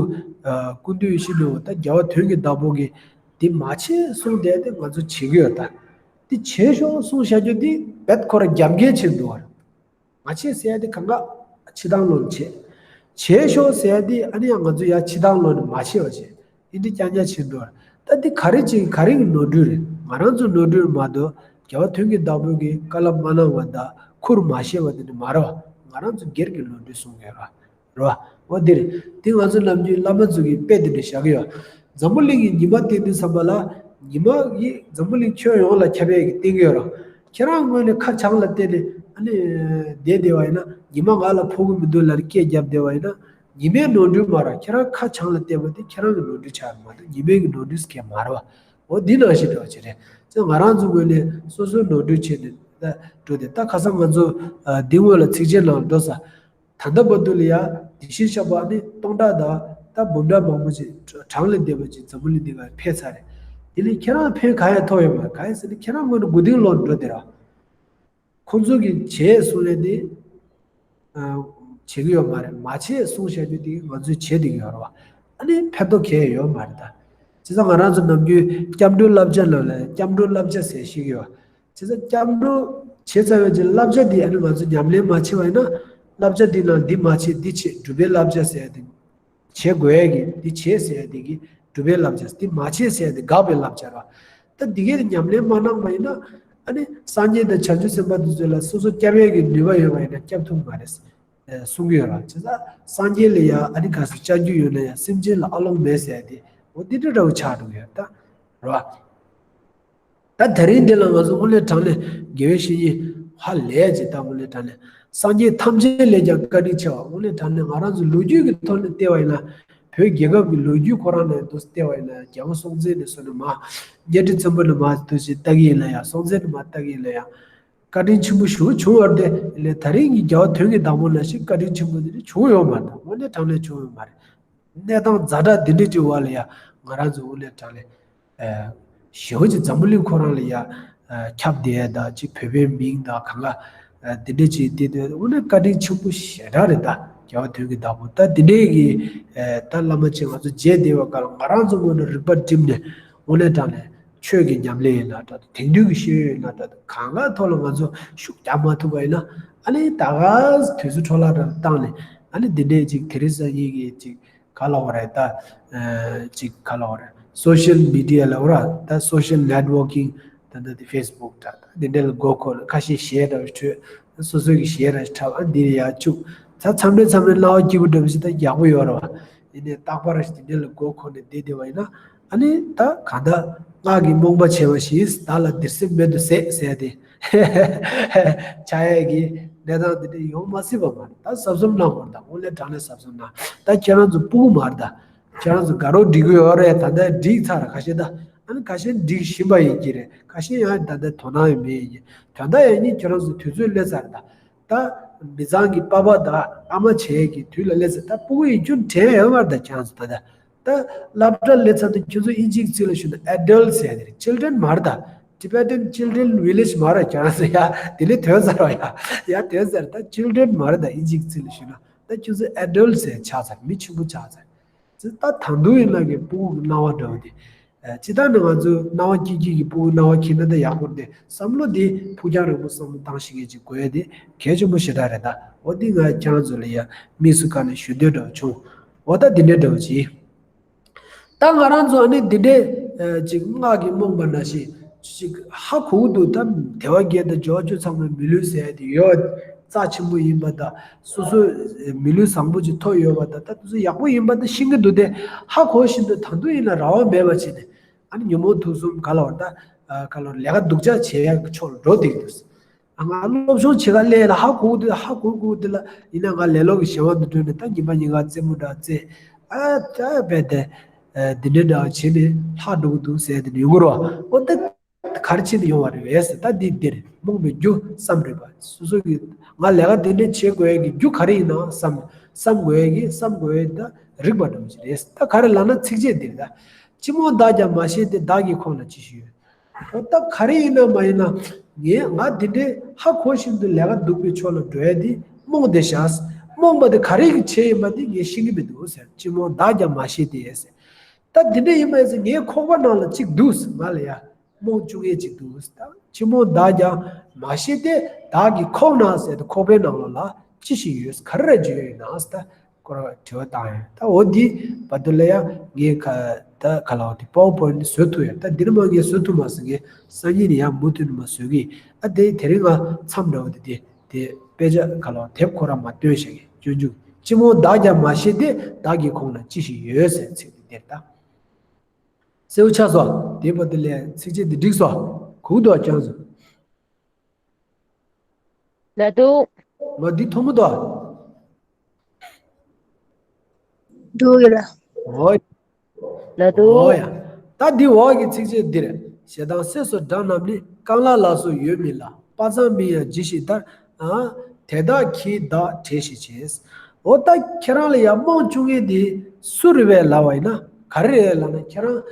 ཨ་ཀུན་འདུས་ཡེ་ཤེས་ནོར་བུ་ད་རྒྱལ་བ་དོན་གྱི་བདག་པོ་གིས་འདི་མ་བྱེད་གསུངས་བསྡད་དེ་ང་ཚོ་བྱེད་ཀྱི་ཡོད་ད། འདི་བྱེད་ཤོག་གསུངས་བཞག་རྒྱུ་འདི་རྦད་ཁོ་རང་རྒྱབ་འགལ་བྱེད་འདུག་བ། མ་བྱེད་ཟེར་ཡ་དེ་གང་ག་ཕྱི་ཐང་ལོག་ནས་བྱེད། བྱེད་ཤོག་ཟེར་ཡ་དེ་ཨ་ནི་ཡང་ང་ཚོ་ཡ་ཕྱི་ཐང་ལོག་ནས་མ་བྱེད་པ་བྱེད། འདི་འདྲ་རྐྱང་རྐྱང་བྱེད་འགྲོ། ད་འདི་ག་རེ་ཅིག་ག་རེ་གི་ནོར་འཁྲུལ་རེད། ང་རང་ཚོ་ནོར་འཁྲུལ་མ་གཏོགས་རྒྱལ་བ་དོན་གྱི་བདག་པོ་གིས་བཀའ་སློབ་མ་གནང་བ་དང་ཁུར་མ་བཞེས་པ་དེ་འདྲ་མ་རེད་བ། ང་རང་ཚོ་སྒེར་གྱི་ནོར་འཁྲུལ་གསུང་གི་ཡོད་རེད་བ། འོ་འདིར། འདི་ང་ཚོ་ནམ་རྒྱུན་བླ་མ་ཚོ་གི་དཔེ་འདི་འདྲ་བཞག་གི་ཡོད། འཛམ་བུ་གླིང་གི་ཉི་མ་བསྟན་དུས་ཙམ་པ་ལ། ཉི་མ་གིས་འཛམ་བུ་གླིང་ཁྱོན་ཡོངས་ལ་ཁྱབ་ཡས་ཀྱི་བསྟན་གི་ཡོད་ར། ཁྱེད་རང་ངོས་ནས་ཁ་བྱང་ལ་བལྟས་ནས་ཨ་ནི་བསྡད་བསྡད་པ་ཡིན་ན། ཉི་མ་ང་ལ་ཕོག་གི་མི་འདུག་ལབ་ནས་སྐད་རྒྱབ་བསྡད་པ་ཡིན་ན། ཉི་མའི་ནོར་འཁྲུལ་མ་རེད། ཁྱེད་རང་ཁ་བྱང་ལ་བལྟས་པ་དེ་ཁྱེད་རང་གི་ནོར་འཁྲུལ་ཆགས་མ་གཏོགས་ཉི་མའི་གི་ནོར་འཁྲུལ་གང་ཡང་མ་རེད་བ། འོ་འདི་ནང་བཞིན་འདྲ་བ་ཅིག་རེད། ཙང་ང་རང་ཚོ་ངོས་ནས་སོ་སོའི་ནོར་འཁྲུལ་བྱས་ནས་ད་འགྲོ་དེ། ད་ཁ་སང་ང་ཚོ་ཨ་འདི་སྔོན་ལ་ཚིགས་བཅད་ནང་འགྲོ་ས། ད་ལྟ་བར་དུ་ལ་ཡ་དེ་བཞིན་གཤེགས་པ་ནི་སྟོང་ཕྲག་དང་ད་འབུམ་ཕྲག་མང་པོ་ཅིག་གྲངས་ལས་འདས་པ་ཅིག་འཛམ་བུ་གླིང་འདི་གར་ཕེབས་ཚར་རེད། དེ་ལས་ཁྱེད་རང་ཕན་གང་ཡང་ཐོགས་ཡོད་མ་རེད། གང་ཡིན་ཟེར་ན་ཁྱེད་རང་ངོས་ནས་མགོ་རྟིང་སློག་འགྲོ་དེ་ར། ཁོང་ཚོ་གིས་བྱས་གསུང་ཡས་དེ་ཨ་བྱེད་ཀྱི་ཡོད་མ་རེད། མ་བྱས་གསུང་བཤད་རྒྱུ་དེ་ང་ཚོས་བྱེད་བསྡད་ཀྱི་ཡོད་རེད་བ། ཨ་ནི་ཕན་ཐོགས་གང་ཡང་ཡོད་མ་རེད་ད། བྱས་ཙང་ང་རང་ཚོ་ནམ་རྒྱུན་སྐྱབས་འགྲོའི་བསླབ་བྱ་ནང་ལ་སྐྱབས་འགྲོའི་བསླབ་བྱ་ཟེར་ཤེས་ཀྱི་ཡོད། བྱས་ཙང་སྐྱབས་འགྲོ་བྱས་ཚར་བའི་རྗེས་བསླབ་བྱ་འདི་ཨ་ནི་ང་ཚོ་ཉམས་ལེན་མ་བྱས་པ་ཡིན་ན། བསླབ་བྱ་འདི་ནང་འདི་མ་བྱེད་འདི་བྱེད་སྒྲུབ་པའི་བསླབ་བྱ་ཟེར་ཡ་དེ། བྱེད་དགོས་ཡ་གི་འདི་བྱེད་ཟེར་ཡ་དེ་གི་སྒྲུབ་པའི་བསླབ་བྱ། འདི་མ་བྱེད་ཟེར་ཡ་དེ་དགག་པའི་བསླབ་བྱ་རེད། ད་འདི་གའི་ཉམས་ལེན་མ་གནང་པ་ཡིན་ན། ཨ་ནི་སངས་རྒྱས་དང་བྱང་ཆུབ་སེམས་དཔའ་དེ་ཚོ་ལ་སོ་སོ་སྐྱབས་ཡ་གི་ནུས་པ་ཡོད་པ་ཡིན་ན་སྐྱབས་ཐུབ་མ་རེད། ཨེ་གསུང་གི་ཡོད་ར། བྱས་ཙང་སངས་རྒྱས་ལ་ཡ་ཨ་ནི་ག་ཚོད་བཅར་རྒྱུ་ཡོད་ན་ཡང་སེམས་ཅན་ལ་ཨ་ལོང་མེད་ཟེར་ཡ་དེ། འོ་འདི་འདྲ་འདྲ་བོ་ཆགས་འགྲོ་གི་ཡོད་ད། རེད་བ། ད་དེ་རིང་འདི་ལ་ང་ཚོ་དངོས་གནས་དྲང་གནས་དགེ་བའི་བཤེས་གཉེན་ཧ་ལས་ཀྱི་ད་དངོས་གནས་དྲང་གནས་སངས་རྒྱས་ཐམས་ཅད་ལས་ཀྱང་བཀའ་དྲིན་ཆེ་བ། དངོས་གནས་དྲང་གནས་ང་རང་ཚོ་ལོ་རྒྱུས་ཀྱི་ཐོག་ནས་བལྟས་པ་ཡིན་ན། བོད་རྒྱལ་ཁབ་ཀྱི་ལོ་རྒྱུས་ཁོ་རང་ནས་འདུག་བལྟས་པ་ཡིན་ན། རྒྱལ་བ་སྲོང་བཙན་ནས་བཟུང་ནས་མར་གཉའ་ཁྲི་བཙན་པོ་ནས་མར་འདུག་ཅིག་ལྟ་གི་ཡིན་ན་ཡང་། སྲོང་བཙན་ནས་མར་ལྟ་གི་ཡིན་ན་ཡང་། བཀའ་དྲིན་ཆེན་པོ་ཞེ་པོ་བྱུང་བ་རེད་དེ། ལས་ད་རིང་གི་རྒྱལ་བ་དོན་གྱི་བདག་པོ་ནང་བཞིན་བཀའ་དྲིན་ཆེན་པོ་འདི་འདྲ་བྱུང་ཡོད་མ་རེད། དངོས་གནས་དྲང་གནས་བྱུང་ཡོད་མ་རེད། གནས་སྟངས་ཛ་དྲག་འདི་འདྲ་ཅིག་བར་ལ་ཡང་ང་རང་ཚོ་དངོས་གནས་དྲང་གནས་ཨ་ཞེ་པོ་ཅིག་འཛམ་བུ་གླིང་ཁོ་རང་ལ་ཡང་ཨ་ཁྱབ་བསྡད་ཡ་ད་ཅིག་བོད་པའི་མིང་དང་གང་ག་ཨ་འདི་འདྲ་ཅིག་བསྡད་དུས་དངོས་གནས་བཀའ་དྲིན་ཆེན་པོ་ཞེ་དྲག་རེད་ད། རྒྱལ་བ་དོན་གྱི་བདག་པོ། ད་འདི་འདྲའི་གི་ཨ་ད་བླ་མ་ཅིག་ང་ཚོ་མཇལ་བསྡད་པ་ག་ལ། ང་རང་ཚོ་ངོས་ནས་རིག་པ་བསྒྲིམས་ནས་དངོས་གནས་དྲང་གནས། ཆོས་ཀྱི་ཉམས་ལེན་ཡིན་ན་འདྲ་འདུག་དེང་དུས་ཀྱི་ཤེས་ཡོན་ཡིན་ན་འདྲ་འདུག་གང་ག་ཐོག་ལ་ང་ཚོ་ཤུགས་རྒྱག་མ་ཐུབ་པ་ཡིན་ན། ཨ་ནི་ད་ག་དུས་ཚོད་འཕྲོ་བརླག་འདྲ་བཏང་ནས། ཨ་ནི་འདི་འདྲས་ཅིག་དེ་རིང་སང་ཉིན་གྱི་ཅིག་ག་ལབ་དགོས་རེད་ད། ཨ་ཅིག་ག་ལབ་དགོས་རེད། སོ་ཤལ་མི་ཌི་ཡ་ལབ་དགོས་རེད་ད། སོ་ཤལ་ནེཊ་ཝར་ཀིང་ད་ལྟ་དེ་ཕེ་སི་བུག་འདྲ་ད་འདི་འདྲས་ལ་མགོ་འཁོར་ནས་ཁ་ཤས་གཞས་འདྲ་བོ་འཁྲབ། སོ་སོ་གི་གཞས་འདྲ་འཁྲབ། ཨ་འདི་ལ་ཡར་བཅུག་ད་མཚམས་རེ་མཚམས་རེ་སྣང་བ་སྐྱིད་པོ་འདྲ་བོ་ཞིག་ད་ཡག་པོ་ཡོད་རེད་བ། ཡིན་ནའི་རྟག་པར་དེ་འདྲ་ལ་མགོ་འཁོར་ནས་བསྡད་བསྡད་པ་ཡིན་ན། ཨ་ནི་ད་གང་ལྟར་སྔགས་ཀྱི་རྨོངས་པ་བྱས་པ་བཞིན་བདག་ལ་འདིར་སེམས་མེད་དུ་ཟད་ཟེར་ཏེ། ཆགས་ཡས་ཀྱི་གནས་སྟངས་འདི་འདྲ་ཡོང་མ་སྲིད་པ་མ་རེད། ད་གཟབ་གཟབ་གནང་དགོས་རེད། ད་དངོས་གནས་དྲང་གནས་གཟབ་གཟབ་གནང་། ད་ཁྱེད་རང་ཚོ་སྤུ་གུ་མ་རེད་ད། ཁྱེད་རང་ཚོ་དགའ་རོགས་སྒྲིག་གི་ཡོད་རེད། ད་ལྟ་སྒྲིག་ཚར་ར་ཁ་ཤས་ད། ཨ་ནི་ཁ་ཤས་སྒྲིག་བཞིན་པ་ཡིན་གྱི་རེད། ཁ་ཤས་ཡང་ད་ལྟ་དོ་སྣང་ཡང་མེད་ཡིན་གྱི། དོན་དག་ཡང་ནི་ཁྱེད་རང་ཚོ་དུས་ཚོད་སླེབས་ཚར་རེད་ད། ད་མི་ཚང་གི་པ་ཕ་དང་ཨ་མ་བྱས་ཀྱི་དུས་ལ་སླེབས་ཚར། ད་སྤུ་གུ་ཡིན་རྒྱུ་དྲན་ཡོད་མ་རེད་ད་ཁྱེད་རང་ཚོ་ད་ལྟ། ད་སློབ་གྲྭ་སླེབས་ཚར་དུས་ཁྱོད་ཚོ་དབྱིན་ཇིའི་ཚིག་ལ་ཞུས་ན་adult ཟེར་ཡ་དེ་རེད། children མ་རེད་ད། Tibetan children village མ་རེད། ཁྱེད་རང་ཚོ་ཡ་དེ་ལས་ཐོན་ཚར་བ་ཡ། ཡ་ཐོན་ཚར། ད་children མ་རེད་ད། དབྱིན་ཇིའི་ཚིག་ལ་ཞུས་ན་ད་ཁྱོད་ཚོ་adult ཟེར་ཆགས་ཚར། མི་ཆེན་པོ་ཆགས་ཚར། ད་ད་དུང་ཡིན་ན་གི་སྤུ་གུ་གི་སྣང་བ་འདྲ་བོ་དེ། ཨ་སྤྱིར་བཏང་ནི་ང་ཚོ་སྣང་བ་སྐྱིད་སྐྱིད་ཀྱི་སྤུ་གུ་སྣང་བ་འཁྱེར་ན་ད་ཡག་པོ་རེད་དེ། བསམ་བློ་དེ་ཕུགས་རྒྱང་རིང་པོ་བསམ་བློ་བཏང་ཤེས་མཁན་ཅིག་དགོས་ཡ་དེ་གལ་ཆེན་པོ་ཞེ་དྲག་རེད་ད། འོ་འདི་ང་ཁྱེད་རང་ཚོ་ལ་ཡ་དམིགས་སུ་བཀར་ནས་ཞུ་འདོད་འདྲ་བོ་བྱུང་། འོ་ད་འདི་འདྲའི་འདྲ་བོ་ཅིག་ད་ང་རང་ཚོ་ཨ་ནི་འདི་འདྲའི་ཨ་ཅིག་སྔགས་ཀྱི་རྨོངས་པ་ནང་བཞིན་ཅིག་ཧ་གོ་གི་འདུག་ད་དལ་བ་བརྒྱད་དང་འབྱོར་བ་བཅུ་ཚང་མའི་མི་ལུས་ཟེར་ཡ་དེ་ཡོད། རྩ་ཆེན་པོ་ཡིན་པ་དང་། སོ་སོའི་མི་ལུས་བཟང་པོ་ཅིག་ཐོབ་ཡོད་པ་དང་། ད་དེ་ཚོ་ཡག་པོ་ཡིན་པ་དེ་ཤེས་ཀྱི་འདུག་སྟེ། ཧ་གོ་བཞིན་དུ་ད་དུང་ཡིན་ན་རང་དབང་མེད་པ་བྱས་ནས་ཨ་ནི་ཉོན་མོངས་དུག་གསུམ་ག་ལ་བར་ད་ག་ལ་བར་ལས་ཀ་སྡུག་ཅག་བྱེད་ཡག་གི་ཕྱོགས་ལ་འགྲོ་བསྡད་ཀྱི་འདུག་ཨ་ང་སློབ་སྦྱོང་བྱེད་ག་སླེབས་ལ་ཧ་གོ་གི་འདུག་ཧ་གོ་གི་འདུག་ལ། ཡིན་ན་ང་ལེ་ལོ་གི་ཞེ་བ་འདི་སྒྲོལ་ནས་ད་ཉིན་པ་ཉིན་གང་རྩེད་མོ་འདྲ་རྩེད། ཨ་ད་རྦད་དེ་འདི་འདྲའི་འདྲ་བ་བྱས་ནས་ལྷག་འགྲོ་གི་འདུག་ཟེར་དེ་ནས་ཡོང་གི་རེད་བ། འོ་ད། ག་རེ་བྱས་ནས་ཡོང་བ་རེད་ཟེར། ད་འདི་འདིར་རྨོངས་པའི་རྒྱུ་བསམ་རིག་པ། སོ་སོ་གི་ང་ལས་ཀ་དེ་འདྲ་བྱེད་དགོས་ཡ་གི་རྒྱུ་ག་རེ་ཡིན་ན་བསམ། བསམ་དགོས་ཡ་གི་བསམ་དགོས་ཡ་ད་རིག་པ་འདྲ་བོ་ཞིག་རེད། ད་ག་རེ་ལབ་ན་ཚིགས་བཅད་འདིར་ད། ཅི་སྨོས་བདག་ཀྱང་མ་ཤེས་ཏེ། བདག་གི་ཁོང་ན་ཅི་ཞིག་ཡོད། འོ་ད་ག་རེ་ཡིན་ན་མ་ཡིན་ན་ངས་ང་འདི་འདྲའི་ཧ་གོ་བཞིན་དུ་ལས་ཀ་སྡུག་པའི་ཕྱོགས་ལ་འགྲོ་ཡ་འདི་རྨོངས་བསྡད་བཞག་རྨོངས་པ་དེ་ག་རེ་གི་བྱས་ཡིན་པ་འདི་ངས་ཤེས་ཀྱི་མི་འདུག་ཟེར། ཅི་སྨོས་བདག་ཀྱང་མ་ཤེས་ཏེ་ཟེར། ད་འདི་འདྲ་ཡིན་པ་ཡིན་ཙང་ངའི་ཁོག་པ་ནང་ལ་གཅིག་འདུག་ང་ལ་ཡ། རྨོངས་བཅུག་ཡས་གཅིག་འདུག་ད་ཅི་སྨོས་བདག་ཀྱང་མ་ཤེས་ཏེ། བདག་གི་ཁོག་ན་ཟེར་ཏེ་ཁོག་པའི་ནང་ལོགས་ལ་ཅི་ཞིག་ཡོད། ག་རེ་ར་འཇུས་ཡོད་ན་ཟེར་ད་ཁོ་ར་དྲི་བ་བཏང་ཡོད། ད་འོ་འདི་བར་དུ་ལ་ཡ་ངས་ཁ་ད་ག་ལ་འོ་དེ་པ་ཝར་པོའིན་ཊི་བཟོ་ཐུབ་ཡོད། ད་འདིར་མ་ངས་བཟོ་ཐུབ་མ་སོང་། ངས་སང་ཉིན་ནས་ཡང་མུ་མཐུད་ནས་མ་བཟོ་གི། ཨ་དེ་དེ་རིང་ང་མཚམས་འདྲ་བོ་དེ་དེ་དེ་དཔེ་ཆ་ག་ལ་འོ་དེབ་ཁོ་ར་མ་སྟོན་བྱ་གི་སྤྱོད་འཇུག་ཅི་སྨོས་བདག་ཀྱང་མ་ཤེས་ཏེ། བདག་གི་ཁོང་ན་ཅི་ཞིག་ཡོད་ཟེར་ཚིག་དེ་འདིར་ད། གསལ་པོ་ཆགས་སོང་། དེ་བར་དུ་ལས་ཚིགས་བཅད་འདི་འགྲིག་སོང་། གུག་ཏུ་ཀྱང་སོང་། ལ་དུ། ང་འདི་མཐོང་མི་འདུག་འདུག་ཡོད་ལ། འོ། ལ་དུ། འོ་ཡ། ད་འདི་འོག་གི་ཚིགས་བཅད་འདིར། ཞེ་སྡང་སྲེད་སོགས་དགྲ་རྣམས་ནི། རྐང་ལག་ལ་སོགས་ཡོད་མིན་ལ། དཔའ་མཛངས་མིན་ཡང་ཇི་ཞིག་ལྟར། ཨ། དེ་དག་གིས་བདག་བྲལ་ཞིག་བྱེད། འོ་ད་ཁྱེད་རང་ལ་ཡང་རྨོངས་བཅུག་མཁན་འདི་སུ་རེད་པས་ལབ་པ་ཡིན་ན། ག་རེ་རེད་ལབ་ན། ཁྱེད་རང་།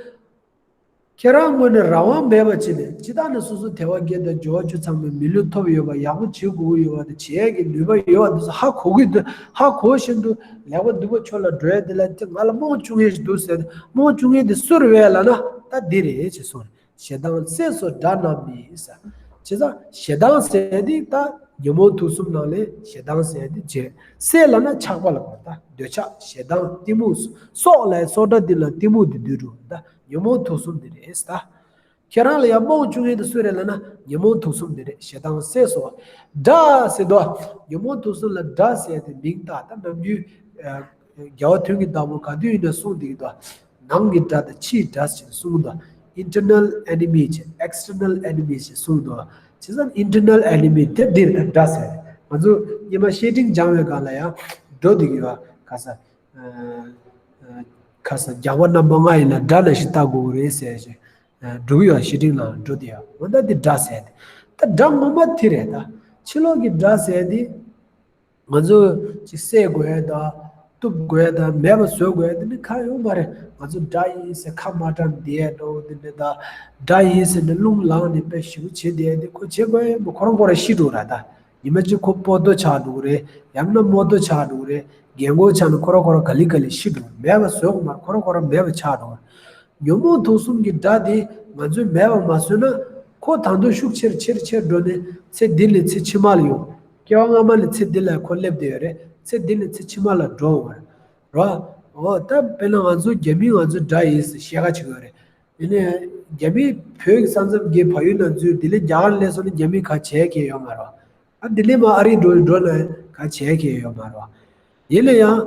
ཁྱེད་རང་ངོས་ནས་རང་དབང་མེད་པ་བྱས་ནས། ཇི་ལྟར་ནས་སོ་སོ་དལ་བ་བརྒྱད་དང་འབྱོར་བ་བཅུ་ཚང་བའི་མི་ལུས་ཐོབ་ཡོད་པ། ཡག་པོ་བྱེད་དགོས་ཀྱི་ཡོད་པ་དང་། བྱེད་ཡས་ཀྱི་ནུས་པ་ཡོད་པ་འདུག་ཟེར་ཧ་གོ་གི་འདུག་ཧ་གོ་བཞིན་དུ་ལེགས་པ་སྡིག་པ་ཕྱོགས་ལ་འགྲོ་ཡས་དེ་ལ་དེ་ང་ལ་རྨོངས་བཅུག་མཁན་ཞིག་འདུག་ཟེར། རྨོངས་བཅུག་མཁན་དེ་སུ་རེད་པས་ལབ་ན། ད་འདི་རེད་ཅེས་གསུངས། ཞེ་སྡང་སྲེད་སོགས་དགྲ་རྣམས་ནི་ཟེར། བྱས་ཙང་ཞེ་སྡང་ཟེར་དེ་ད་ཉོན་མོངས་དུག་གསུམ་ནང་ལས་ཞེ་སྡང་ཟེར་དེ་བྱས། སྲེད་ལབ་ན་ཆགས་པ་ལ་གོ། ད་འདོད་ཆགས་ཞེ་སྡང་གཏི་མུག་སོགས་ལ་སོགས་དགྲ་འདི་ལ་གཏི་མུག་འདི་འདུས་འགྲོ། ད་ཉོན་མོངས་དུག་གསུམ་འདི་རེད་ད། ཁྱེད་རང་ལ་ཡང་རྨོངས་བཅུག་མཁན་དེ་སུ་རེད་ལབ་ན། ཉོན་མོངས་དུག་གསུམ་འདི་རེད། ཞེ་སྡང་སྲེད་སོགས་དགྲ་ཟེར་དོ། ཉོན་མོངས་དུག་གསུམ་ལ་དགྲ་ཟེར་དེ་མིང་བཏགས། ད་ནམ་རྒྱུན་ཨ་རྒྱལ་བ་དོན་གྱི་བདག་པོ་ག་དུས་ཡིན་ན་གསུངས་བསྡད་ཀྱི་འདུག་ནང་གི་དགྲ་དང་ཕྱིའི་དགྲ་ཟེར་གསུངས་འདུག Internal enemy ཅེས་external enemy ཅེས་གསུངས་འདུག་བྱས་ཙང་internal enemy དེ་འདིར་ད་དགྲ་ཟེར། ང་ཚོ་སྔོན་མ་བཤེས་སྤྲིང་སྦྱང་བའི་སྒང་ལ་ཡང་འགྲོ་བསྡད་ཀྱི་ཡོད། ག་ས། ཨ། ཨ། ག་ས། རྒྱགས་པ་རྣམ་པ་ལྔ་ཡིན་ན་དགྲ་ནང་བཞིན་བལྟ་དགོས་ཀྱི་རེད་ཟེར་ཞིང་། ཨ། འགྲོ་གི་ཡོད། བཤེས་སྤྲིང་ལ་འགྲོ་བསྡད་ཡོད། འོ་ད་འདི་དགྲ་ཟེར་དེ། ད་དགྲ་ངོ་མ་དེ་རེད་ད། ཕྱི་ལོགས་ཀྱི་དགྲ་ཟེར་དེ། ང་ཚོ་ཅིག་བསད་དགོས་ཡ་དང་། གཏུབ་དགོས་ཡ་དང་། མེད་པ་བཟོ་དགོས་ཡ་དེ་ནི་གང་ཡང་ཡོད་མ་རེད། ང་ཚོ་དགྲ་ཡིན་ཟེར་ཁ་མ་གྲགས་བསྡད་ཡ་འདྲ་བོ་དེ་འདྲ་དང་། དགྲ་ཡིན་ཟེར་ནས་རླུང་ལངས་ནས་དཔེ་ཞེ་པོ་བྱེད་བསྡད་ཡ་དེ། ཁོ་བྱེད་དགོས་ཡ་མོ་ཁོ་རང་ཁོ་རང་ཤི་འགྲོ་ར་ད། ཉི་མ་གཅིག་ཁོ་སྤོ་ཏོ་ཆགས་འགྲོ་གི་རེད། ཡང་ན་རྨོ་ཏོ་ཆགས་འགྲོ་གི་རེད། རྒན་གོག་ཆགས་ནས་ཁོ་རང་ཁོ་རང་ག་ལེ་ག་ལེ་ཤི་འགྲོ། མེད་པ་བཟོ་དགོས་མ་རེད། ཁོ་རང་ཁོ་རང་མེད་པ་ཆགས་འགྲོ། ཉོན་མོངས་དུག་གསུམ་གྱི་དགྲ་དེ་ང་ཚོས་མེད་པ་མ་བཟོས་ན། ཁོ་ད་དུང་ཤུགས་ཆེར་ཆེར་ཆེར་འགྲོ་ནས་ཚེ་འདི་ལས་ཚེ་ཕྱི་མ་ལ་ཡོང་། སྐྱེ་བ་སྔ་མ་ལས་ཚེ་འདི་ལ་ཁོ་སླེབས་བསྡད་ཡོད་རེད། ཚེ་འདི་ལས་ཚེ་ཕྱི་མ་ལ་འགྲོ་འོང་བ་རེད། རོ། འོ་ད་དཔེར་ན་ང་ཚོ་རྒྱ་མིས་ང་ཚོ་དགྲ་ཡིན་ཟེར་བཤད་ཁ་བྱེད་ཀྱི་ཡོད་རེད། ཡིན་ནའི་རྒྱ་མིས་བོད་ཀྱི་ས་མཚམས་བརྒལ་བལ་ཡུལ་ནང་འཛུལ། དེ་ལས་རྒྱ་གར་སླེབས་སོང་ན་རྒྱ་མིས་ག་བྱས་ཁེ་ཡོད་མ་རེད། ཨ། དེ་ལས་མར་ཨ་རི་འགྲོ་འགྲོ་ན་ག་བྱས་ཁེ་ཡོད་མ་རེད། ཡིན་ན་ཡང་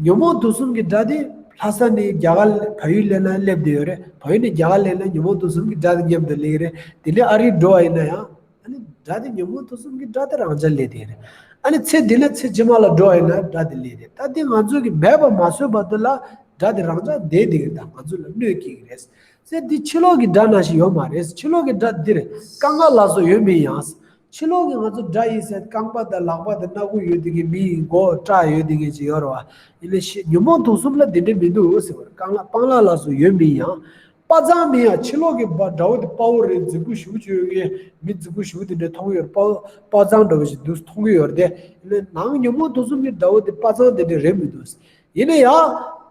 ཉོན་མོངས་དུག་གསུམ་གྱི་དགྲ་དེ་ལྷ་ས་ནས་རྒྱ་གར་བལ་ཡུལ་སླེབས་ན་སླེབས་བསྡད་ཡོད་རེད། བལ་ཡུལ་ནས་རྒྱ་གར་སླེབས་ན་ཉོན་མོངས་དུག་གསུམ་གྱི་དགྲ་དེ་མཉམ་དུ་སླེབས་ཀྱི་རེད། དེ་ལས་ཨ་རི་འགྲོ་བ་ཡིན་ན་ཡང་། ཨ་ནི་དགྲ་དེ་ཉོན་མོངས་དུག་གསུམ་གྱི་དགྲ་དེ་རང་འཇགས་སླེབས་བསྡད་ཡོད་རེད། ཨ་ནི་ཚེ་འདི་ནས་ཚེ་ཕྱི་མ་ལ་འགྲོ་བ་ཡིན་ན་དགྲ་དེ་སླེབས་བསྡད། ད་དེ་ང་ཚོ་གིས་མེད་པ་མ་བཟོས་བར་དུ་ལ་དགྲ་དེ་རང་འཇགས་བསྡད་བསྡད་ཀྱི་རེད། ད་ང་ཚོ་ལ་གནོད་སྐྱེལ་གྱི་རེད། ཚེ་འདི་ཕྱི་ལོགས་ཀྱི་དགྲ་ནང་བཞིན་ཡོད་མ་རེད། ཕྱི་ལོགས་ཀྱི་དགྲ་འདིར་རྐང་ལག་ལ་སོགས་ཡོད་མིན་ཡང་། ཕྱི་ལོགས་ཀྱི་ང་ཚོ་དགྲ་ཡིན་ཟེར་རྐང་པ་དང་ལག་པ་དང་སྣ་ཁུག་ཡོད་དེ་གི་མི་ཡིན། མགོ་སྐྲ་ཡོད་དེ་གི་ཅིག་ཡོད་རེད་བ། ཡིན་ནའི་ཤི་ཉོན་མོངས་དུག་གསུམ་ལ་དེ་འདྲ་མི་འདུག་ཟེར་བ་རེད། རྐང་ལག་སྤང་ལག་ལ་སོགས་ཡོད་མིན་ཡང་། དཔའ་མཛངས་མིན་ཡང་། ཕྱི་ལོགས་ཀྱི་དགྲ་བོ་དེ་དཔའ་བོ་རེད། རྫིག་པོ་ཞེ་པོ་ཅིག་ཡོད་མཁན་མི་རྫིག་པོ་ཞེ་པོ་དེ་འདྲ་མཐོང་གི་ཡོད་རེད། དཔའ་དཔའ་མཛངས་འདྲ་བོ་ཞིག་འདུག་མཐོང་གི་ཡོད་རེད་དེ། ཡིན་ནའི་ནང་ཉོན་མོངས་དུག་གསུམ་གྱི་དགྲ་བོ་དེ་དཔའ་མཛངས་དེ་འདྲ་རེད་མི་འདུག་ཡིན་ན་ཡང་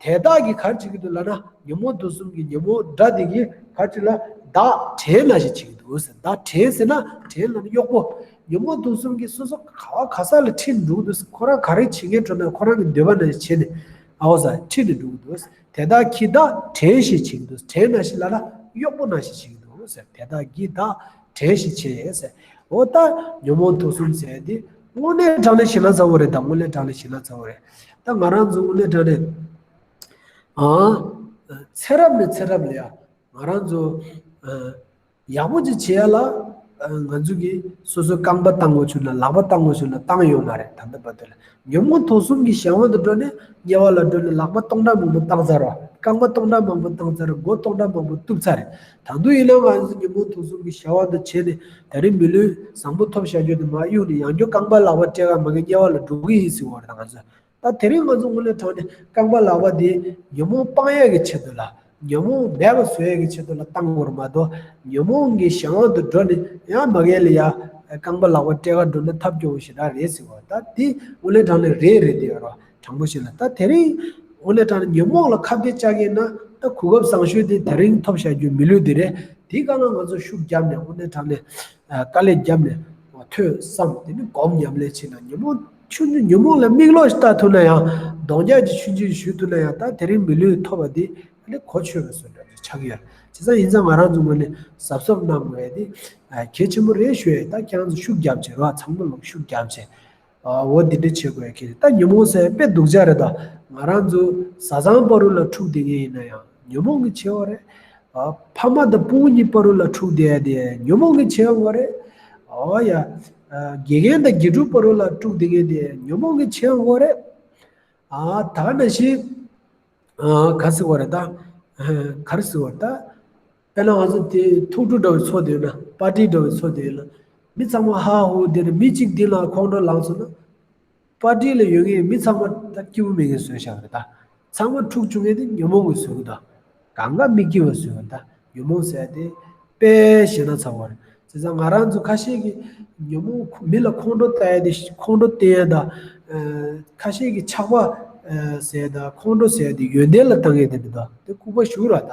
དེ་དག་གིས་ག་རེ་བྱེད་ཀྱི་འདུག་ལབ་ན། ཉོན་མོངས་དུག་གསུམ་གྱི་ཉོན་མོངས་དགྲ་དེ་གིས་ག་རེ་ལ་བདག་བྲན་ན་ཞིག་བྱེད་ཀྱི་འདུག་ཟེར། བདག་བྲན་ཟེར་ན་བྲན་ལབ་ན་གཡོག་པོ། ཉོན་མོངས་དུག་གསུམ་གྱིས་སོ་སོ་ག་བ་ག་ས་ལ་ཁྲིད་འགྲོ་གི་འདུག་ཟེར། ཁོ་རང་ག་རེ་བྱེད་མཁན་འགྲོ་ན་ཁོ་རང་གི་འདོད་པ་ནང་བཞིན་བྱས་ནས་ཨའོ་ཟེར་ཁྲིད་ནས་འགྲོ་གི་འདུག་ཟེར། དེ་དག་གིས་བདག་བྲན་ཞིག་བྱེད་ཀྱི་འདུག་བྲན་ན་ཞིག་ལབ་ན་གཡོག་པོ་ནང་བཞིན་བྱེད་ཀྱི་འདུག་ཟེར། དེ་དག་གིས་བདག་བྲན་ཞིག་བྱེད་ཟེར། འོ་ད་ཉོན་མོངས་དུག་གསུམ་ཟེར་དེ་དངོས་གནས་དྲང་གནས་བྱས་ན་ཚ་བོ་རེད། ད་དངོས་གནས་དྲང་གནས་བྱས་ན་ཚ་བོ་རེད། ད་ང་རང་ཚོ་དངོས་གནས་དྲང་གནས། ཨ། ཚེ་རབས་ནས་ཚེ་རབས་ལ་ཡ་ང་རང་ཚོ། ཨ། ཡག་པོ་ཅིག་བྱེད་ཡ་ལ། ཨ། ང་ཚོ་གིས་སོ་སོའི་རྐང་པ་བཏང་དགོས་བྱུང་ན་ལག་པ་བཏང་དགོས་བྱུང་ན་བཏང་ཡོད་མ་རེད། ད་ལྟ་བར་དུ་ལ་ཉོན་མོངས་དུག་གསུམ་གྱི་ཞེན་པ་དུ་འགྲོ་ནས་དམྱལ་བ་ལ་འགྲོ་ནས་ལག་པ་སྟོང་ཕྲག་མང་པོ་བཏང་ཚར་བ། རྐང་པ་སྟོང་ཕྲག་མང་པོ་བཏང་ཚར། མགོ་སྟོང་ཕྲག་མང་པོ་གཏུབ་ཚར་རེད། ད་དུང་ཡིན་ན་ང་ཚོ་ཉོན་མོངས་དུག་གསུམ་གྱི་ཞེན་པ་དུ་བྱས་ནས་ད་རིང་མི་ལུས་བཟང་པོ་ཐོབ་བཞག་རྒྱུ་དེ་མར་གཡུག་ནས་ཡང་བསྐྱར་རྐང་པ་ལག་པ་སྤྲད་ག་མ་གི་དམྱལ་བ་ལ་འགྲོ་གི་ཡིན་ཟེར་བ་རེད། ད་ང་ཚོ། ད་དེ་རིང་ང་ཚོ་དངོས་གནས་དྲང་གནས་རྐང་པ་ལག་པ་དེ་ཉོན་མོངས་སྤང་ཡས་ཀྱི་ཆེད་དུ་ལ། ཉོན་མོངས་མེད་པ་བཟོ་ཡས་ཀྱི་ཆེད་དུ་ལ་བཏང་དགོས་རེད་མ་གཏོགས། ཉོན་མོངས་ཀྱི་ཞེན་པ་དུ་འགྲོ་ནས་ཡང་མ་གལ་ལ་ཡ་རྐང་པ་ལག་པ་སྤྲད་ག་འགྲོ་ན་ཐབས་སྐྱོ་བོ་ཞེ་དྲག་རེད་ཟེར་བ། ད་དེ་དངོས་གནས་དྲང་གནས་རེད་རེད་དེ་ཡོད་རེད། དྲང་པོ་ཞིག་ལ་ད་དེ་རིང་དངོས་གནས་དྲང་གནས་ཉོན་མོངས་ལ་ཁ་གཏད་བཅག་གི་ཡིན་ན་ད་གོ་སྐབས་བཟང་ཤོས་དེ་དེ་རིང་ཐོབ་བཞག་རྒྱུ་མི་ལུས་དེ་རེད། དེའི་སྒང་ལ་ང་ཚོ་ཤུགས་བརྒྱབ་ནས་དངོས་གནས་དྲང་གནས་དཀའ་ལས་བརྒྱབ་ནས་ཐོས་བསམ་དེ་ནི་སྒོམ་ཉམས་ལེན་བྱས་ན་ཉོན་མོངས་ཆུང་ཆུང་ཉོན་མོངས་ལ་མིག་ལོག་ཞིག་ལྟ་ཐུབ་ན་ཡང་གདོང་རྒྱག་ཅིག་ཆུང་ཆུང་ཞུ་ཐུབ་ན་ཡང་ད་དེ་རིང་མི་ལུས་ཐོབ་པ་འདི་ཨ་ནི་གོ་ཆོད་པའི་བཟོ་འདྲ་ཅིག་ཆགས་ཀྱི་ཡོད་རེད། བྱས་ཙང་ཡིན་ཙང་ང་རང་ཚོ་ངོས་ནས་གཟབ་གཟབ་གནང་དགོས་ཡ་འདི་གལ་ཆེན་པོ་རེད་ཞུ་ཡ། ད་ཁྱེད་རང་ཚོ་ཤུགས་རྒྱབ་བྱས་རོགས། ཚང་མ་ལོག་ཤུགས་རྒྱབ་བྱས། འོ་འདི་འདྲ་བྱེད་དགོས་ཀྱི་རེད། ད་ཉོན་མོངས་ཟེར་དཔེ་སྡུག་ཅག་རེད། ད་ང་རང་ཚོ་བཟའ་ཚང་བར་ལ་འཁྲུག་བསྡད་མཁན་ཡིན་ན་ཡང་ཉོན་མོངས་ཀྱི་བྱེད་པ་རེད། ཕ་མ་དང་སྤུན་གཉིས་བར་ལ་འཁྲུག་བསྡད་དེ་ཉོན་མོངས་ཀྱི་བྱེད་པ་རེད། འོ་ཡ། དགེ་རྒན་དང་དགེ་ཕྲུག་བར་ལ་འཁྲུག་བསྡད་མཁན་དེ་ཉོན་མོངས་ཀྱི་བྱེད་པ་རེད། ཨ་ད་ནང་བཞིན། ཨ་ག་ཟེར་བ་རེད་ད། ཨ་ག་རེ་ཟེར་བ་རེད་ད། དཔེར་ན་ང་ཚོ་དེ་ཐུགས་སྤྲོ་འདྲ་བའི་ཚོགས་དེ་ཡོད་ན། པར་ཊི་འདྲ་བའི་ཚོགས་དེ་ཡོད་ན། མི་ཚང་མ་ཧ་ཧུ་དེ་ནས་མི་གཅིག་འདི་ལ་ཁོང་ཁྲོ་ལངས་སོང་ན། པར་ཊི་ལ་ཡོད་མཁན་མི་ཚང་མ་ད་སྐྱིད་པོ་མེད་མཁན་བཟོས་བཞག་རེད་ད། ཚང་མ་འཁྲུག་བཅུག་མཁན་དེ་ཉོན་མོངས་ཀྱིས་བཟོས་གི་ད། གང་ག་མི་སྐྱིད་པ་བཟོས་གི་ད། ཉོན་མོངས་ཟེར་དེ་དཔེ་ཞེ་ན་ཚ་བ་རེད། བྱས་ཙང་ང་རང་ཚོ་ཁ་ཤས་ཀྱིས་ཉོན་མོངས་མི་ལ་ཁོང་ཁྲོ་ལྟ་ཡ་དེ་ཁོང་ཁྲོ་བསྟན་ཡ་ད། ཨ་ཁ་ཤས་ཀྱིས་ཆགས་པ་ཨ་ཟེར་ཡ་ད་ཁོང་ཁྲོ་ཟེར་ཡ་དེ་ཡོན་ཏན་ལ་བཏང་ཡ་དེ་འདྲ་ད། དེ་ལྐུགས་པ་ཞེ་དྲག་རེད་ད།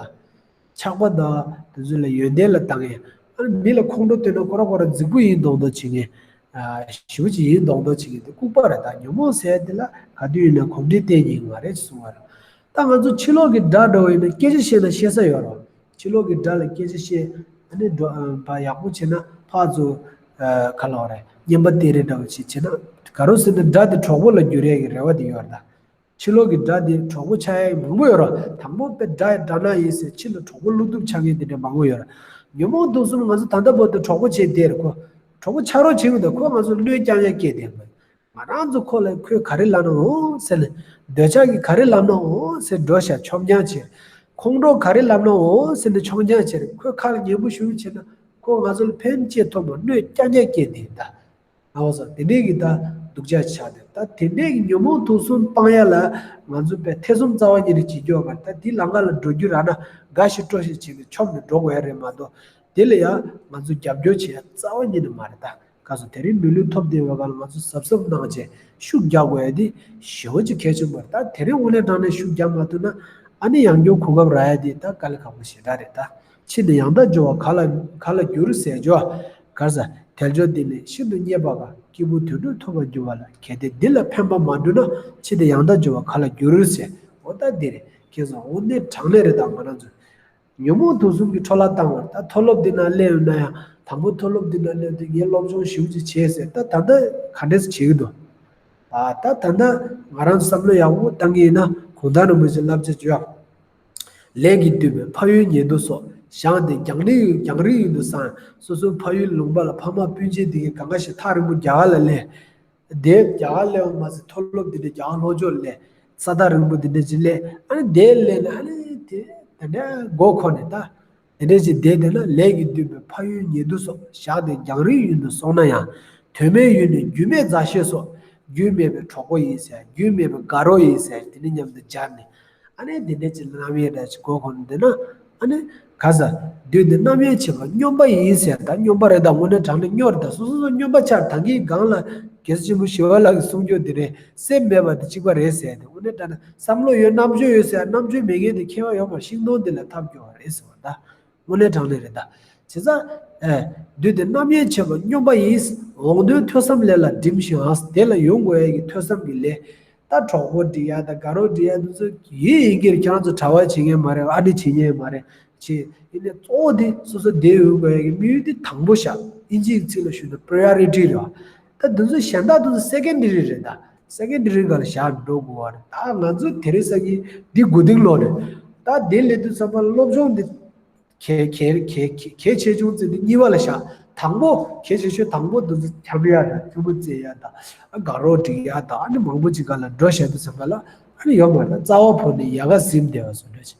ཆགས་པ་དང་དེ་ཚོ་ལ་ཡོན་ཏན་ལ་བཏང་ཡ། ཨ་ནི་མི་ལ་ཁོང་ཁྲོ་བསྟན་ན་ཁོ་རང་ཁོ་རང་རྫིག་པོ་ཡིན་མདོག་མདོག་བྱེད་མཁན། ཨ་ཞེ་པོ་ཅིག་ཡིན་མདོག་མདོག་བྱེད་མཁན་དེ་ལྐུགས་པ་རེད་ད། ཉོན་མོངས་ཟེར་ཡ་དེ་ལ་ག་དུས་ཡིན་ན་གོམས་འདྲིས་བསྟེན་ཉན་མ་རེད་གསུང་བ་རེད། ད་ང་ཚོ་ཕྱི་ལོགས་ཀྱི་དགྲ་འདྲ་བོ་ཡིན་ན་སྐད་ཆ་བཤད་ན་ཤེས་ས་ཡོད་རེད། ཕྱི་ལོགས་ཀྱི་དགྲ་ལ་སྐད་ཆ་བཤད། ཨ་ནི་འགྲོ་ཨ་ཕར་ཡག་པོ་བྱེད་ན་ཕར་ཚུར་ཨ་ག་ལབ་རེད། བརྙན་པར་སྟོན་རེས་འདྲ་བོ་ཞིག་བྱེད་ན། ག་རེ་ཟེར་ན་དགྲ་དེ་གྲོགས་པོ་ལ་འགྱུར་ཡས་ཀྱི་རེ་བ་དེ་ཡོད་རེད་ད། ཕྱི་ལོགས་ཀྱི་དགྲ་དེ་གྲོགས་པོ་ཆགས་ཡས་མང་པོ་ཡོད་རེད། དང་པོ་དཔེ་དགྲ་དགྲ་ནག་ཡིན་ཟེར་ཕྱི་ལ་གྲོགས་པོ་བློ་སྟོབས་ཆགས་མཁན་དེ་འདྲ་མང་པོ་ཡོད་རེད། ཉོན་མོངས་དུག་གསུམ་ང་ཚོ་ད་ལྟ་བར་དུ་གྲོགས་པོ་བྱས་བསྡད་རེད་ཁོ། གྲོགས་པོ་ཆགས་རོགས་བྱེད་མི་འདུག་ཁོ་ང་ཚོ་གནོད་རྐྱང་རྐྱང་སྐྱེལ་བསྡད་ཡོད། ང་རང་ཚོ་ཁོ་ལ་ཁོས་ག་རེ་ལབ་ན་འོང་ཟེར་ནས། འདོད་ཆགས་ཀྱིས་ག་རེ་ལབ་ན་འོང་ཟེར་འགྲོ་ཤག་ཆོམ་རྐྱང་བྱས། ཁོང་ཁྲོ་ག་རེ་ལབ་ན་འོང་ཟེར་ནས་ཆོམ་རྐྱང་བྱས། ཁོའི་ཁ་ལ་ཉན་པོ་ཞུ་བྱས་ན་ཁོ་ང་ཚོ་ལ་ཕན་ཅི་ཐོགས་མ་གནོད་རྐྱང་རྐྱང་སྐྱེལ་བསྡད་ཡོད་ད། ཨ་འོ་ཟེར་དེ་འདྲས་ཀྱི་ད་སྡུག་ཅག་ཆགས་ཏེ། ད་དེ་འདྲས་ཀྱི་ཉོན་མོངས་དུག་གསུམ་སྤང་ཡ་ལ་ང་ཚོ་དཔེ་ཐེ་ཚོམ་རྩ་བ་ཉིད་ནས་བྱེད་རྒྱུ་ཡོད་མ་རེད། ད་དེ་ལམ་ཁ་ལ་འགྲོ་རྒྱུ་རག་ན་དགའ་ཞིག་སྤྲོ་ཞིག་བྱས་ནས་མཆོངས་ནས་འགྲོ་དགོས་ཡ་རེད་མ་གཏོགས། དེ་ལ་ཡང་ང་ཚོ་རྒྱབ་སྐྱོར་བྱེད་ཡ་རྩ་བ་ཉིད་ནས་མ་རེད་ད། ག་སོ་དེ་རིང་མི་ལུས་ཐོབ་བསྡད་པའི་སྒང་ལ་ང་ཚོ་གཟབ་གཟབ་གནང་བྱས་ཤུགས་རྒྱག་དགོས་ཡ་དེ་ཞེ་པོ་ཅིག་གལ་ཆེན་པོ་རེད། ད་དེ་རིང་དངོས་གནས་དྲང་གནས་ཤུགས་རྒྱག་མ་ཐུབ་ན་ཨ་ནི་ཡང་བསྐྱར་གོ་སྐབས་རག་ཡ་དེ་ད་དཀའ་ལས་ཁག་པོ་ཞེ་དྲག་རེད་ད། ཕྱི་ནས་ཡང་དག་སྦྱོར་བ་ག་ལ་ག་ལ་འགྱུར་ཟེར་འཇོག་ག་ས་དལ་འབྱོར་འདི་ནི་ཤིན་ཏུ་རྙེད་པ་དཀའ། སྐྱེས་བུ་དོན་གྲུབ་ཐོབ་པར་འགྱུར་བ་ལ། གལ་ཏེ་འདི་ལ་ཕན་པ་མ་བསྒྲུབས་ན། ཕྱི་ནས་ཡང་དག་སྦྱོར་བ་ག་ལ་འགྱུར་ཟེར། འོ་ད་འདི་རེད་ཁྱེད་ཚོ། དངོས་གནས་དྲང་གནས་རེད་ད། ང་རང་ཚོ་ཉོན་མོངས་དུག་གསུམ་གྱིས་འཕྲོ་བརླག་བཏང་བ་ད། མཐོ་སློབ་འདི་ན་སླེབས་ཡོང་ན་ཡང་དང་པོ་མཐོ་སློབ་འདི་ན་སླེབས་དུས་ངས་སློབ་སྦྱོང་ཞེ་པོ་ཅིག་བྱས་ཟེར། ད་ད་ལྟ་ག་འདྲས་བྱེད་ཀྱི་འདུག་ད་ད་ད་ལྟ་ང་རང་བསམ་བློ་ཡག་པོ་བཏང་གི་ཡིན་ན་གུང་ཐང་རིན་པོ་ཆེའི་བསླབ་བྱ་བརྗོད་ཡག་ལས་ཀྱིས་བཏུལ་བའི་ཕ་ཡུལ་ཉེ་དུ་སོགས། ཞང་སྟེ་རྒྱང་རིང་རྒྱང་རིང་ཡུལ་དུ་སོང་། སོ་སོའི་ཕ་ཡུལ་ལུང་པ་ལ་ཕ་མ་སྤུན་མཆེད་འདི་གའི་གང་ག་ཞིག་ཐག་རིང་པོ་རྒྱ་གར་ལ་སླེབས། དེ་རྒྱ་གར་སླེབས་པ་མ་ཟད་མཐོ་སློབ་འདི་འདྲ་རྒྱ་གར་ལྷོ་ཕྱོགས་ལ་སླེབས། ས་ཐག་རིང་པོ་འདི་འདྲ་ཅིག་སླེབས། ཨ་ནི་དེ་སླེབས་ནས་ཨ་ནི་དེ་དེ་འདྲ་མགོ་འཁོར་ནས་ད། དེ་འདྲ་ཞིག་བསྡད་བསྡད་ན། ལས་ཀྱིས་བཏུལ་བའི་ཕ་ཡུལ་ཉེ་དུ་སོགས། ཞང་སྟེ་རྒྱང་རིང་ཡུལ་དུ་སོང་ན་ཡང་། དོན་མེད་ཡུལ་ནས་རྒྱུས་མེད་མཛའ་བཤེས་སོགས། རྒྱུས་མེད་པའི་གྲོགས་པོ་ཡིན་ཟེར། རྒྱུས་མེད་པའི་དགའ་རོགས་ཡིན་ཟེར། དེ་ནི་མཉམ་དུ་སྦྱར་ནས་ཨ་ནི་དེ་འདྲ་ཅིག་རྣམ་གཡེང་འདྲ་ཅིག་མགོ་འཁོར་ནས་བསྡད་ན། ཨ་ནི་ག་ས་དུས་འདི་རྣམ་གཡེང་བྱེད་པ་སྨྱོན་པ་ཡིན་ཟེར། ད་སྨྱོན་པ་རེད་ད། དངོས་གནས་དྲང་གནས་སྨྱོ་རེད་ད། སོ་སོ་སོ་སྨྱོན་པ་ཆགས། ད་གིན་སྒང་ལ་རྒྱལ་སྲས་ཆེན་པོ་ཞི་བ་ལྷ་གིས་གསུངས་རྒྱུ་དེ་རེད། སེམས་མེད་པ་དེ་གཅིག་པ་རེད་ཟེར་ཏེ། དངོས་གནས་དྲང་གནས་བསམ་བློ་ཡོད་རྣམ་དཔྱོད་ཡོད་ཟེར། རྣམ་དཔྱོད་མེད་མཁན་དེ་མཁས་པ་ཡོད་མ། ཤིང་སྡོང་དེ་ལ་ཐབས་སྐྱོ་བ་རེད་ཟེར་བ་ད། དངོས་གནས་དྲང་གནས་རེད་ད། བྱས་ཙང་། ཨེ། དུས་འདི་རྣམ་གཡེང་བྱེད་པ་སྨྱོན་པ་ཡིན། འོང་དོན་ཐོས་བསམ་ལས་ལ་བསྒྲིམས་ཤིང་ཨང་། དེ་ལ་ཡོང་དགོས་ཡ་གི་ཐོས་བསམ་གྱི་ལས། ད་གྲོགས་པོ་སྒྲིག་ཡ་ད་དགའ་རོགས་སྒྲིག་ཡ་འདི་ཚོ་ཡིན་ཡིན་གྱི་རེད། ཁྱེད་རང་ཚོ་གྲྭ་པ་བྱེད་མཁན་མ་རེད། ཨ་ནི་བྱེད་མཁན་མ་རེད། ཅེས་ཡིན་ནའི་གཙོ་བོ་དེ་སོ་སོ་བསྡད་ཡོང་དགོས་ཡ་གི་དམིགས་ཡུལ་དེ་དང་པོ་བཞག་ཨིན་ཇིའི་ཚིག་ལ་ཞུས་ན་པྲི་ཡོ་རི་ཊི་རེད་བ། ད་འདི་ཚོ་གཞན་དག་འདི་ཚོ་སེ་ཀེན་ཌ་རི་རེད་ད། སེ་ཀེན་ཌ་རི་སྒང་ལ་བཞག་འགྲོ་དགོས་བ་རེད། ད་ང་ཚོ་དེ་རིང་སང་ཉིན་འདི་མགོ་རྟིང་སློག་རེད། ད་དེ་སླེབས་དུས་ཙམ་པ་ལ་སློབ་སྦྱོང་འདི་གལ་གལ་གལ་གལ་གལ་ཆེ་ཆུང་བརྩི་དུས་གཉིས་པ་ལ་བཞག་དང་པོ་གལ་ཆེ་ཤོས་དང་པོ་འདི་ཚོ་འཁྱམ་ཡ་དང་ཐུན་མོང་བརྩེ་ཡ་དང་། ཨ་དགའ་རོགས་སྒྲིག་ཡ་དང་། ཨ་ནི་མང་པོ་ཅིག་སྒང་ལ་འགྲོ་བཞག་དུས་ཙམ་པ་ལ་ཨ་ནི་ཡོད་མ་རེད། རྩ་བ་བོར་ནས་ཡལ་ག་ཟིན་བསྡད་པ་བཟོ་འདྲ་ཞིག་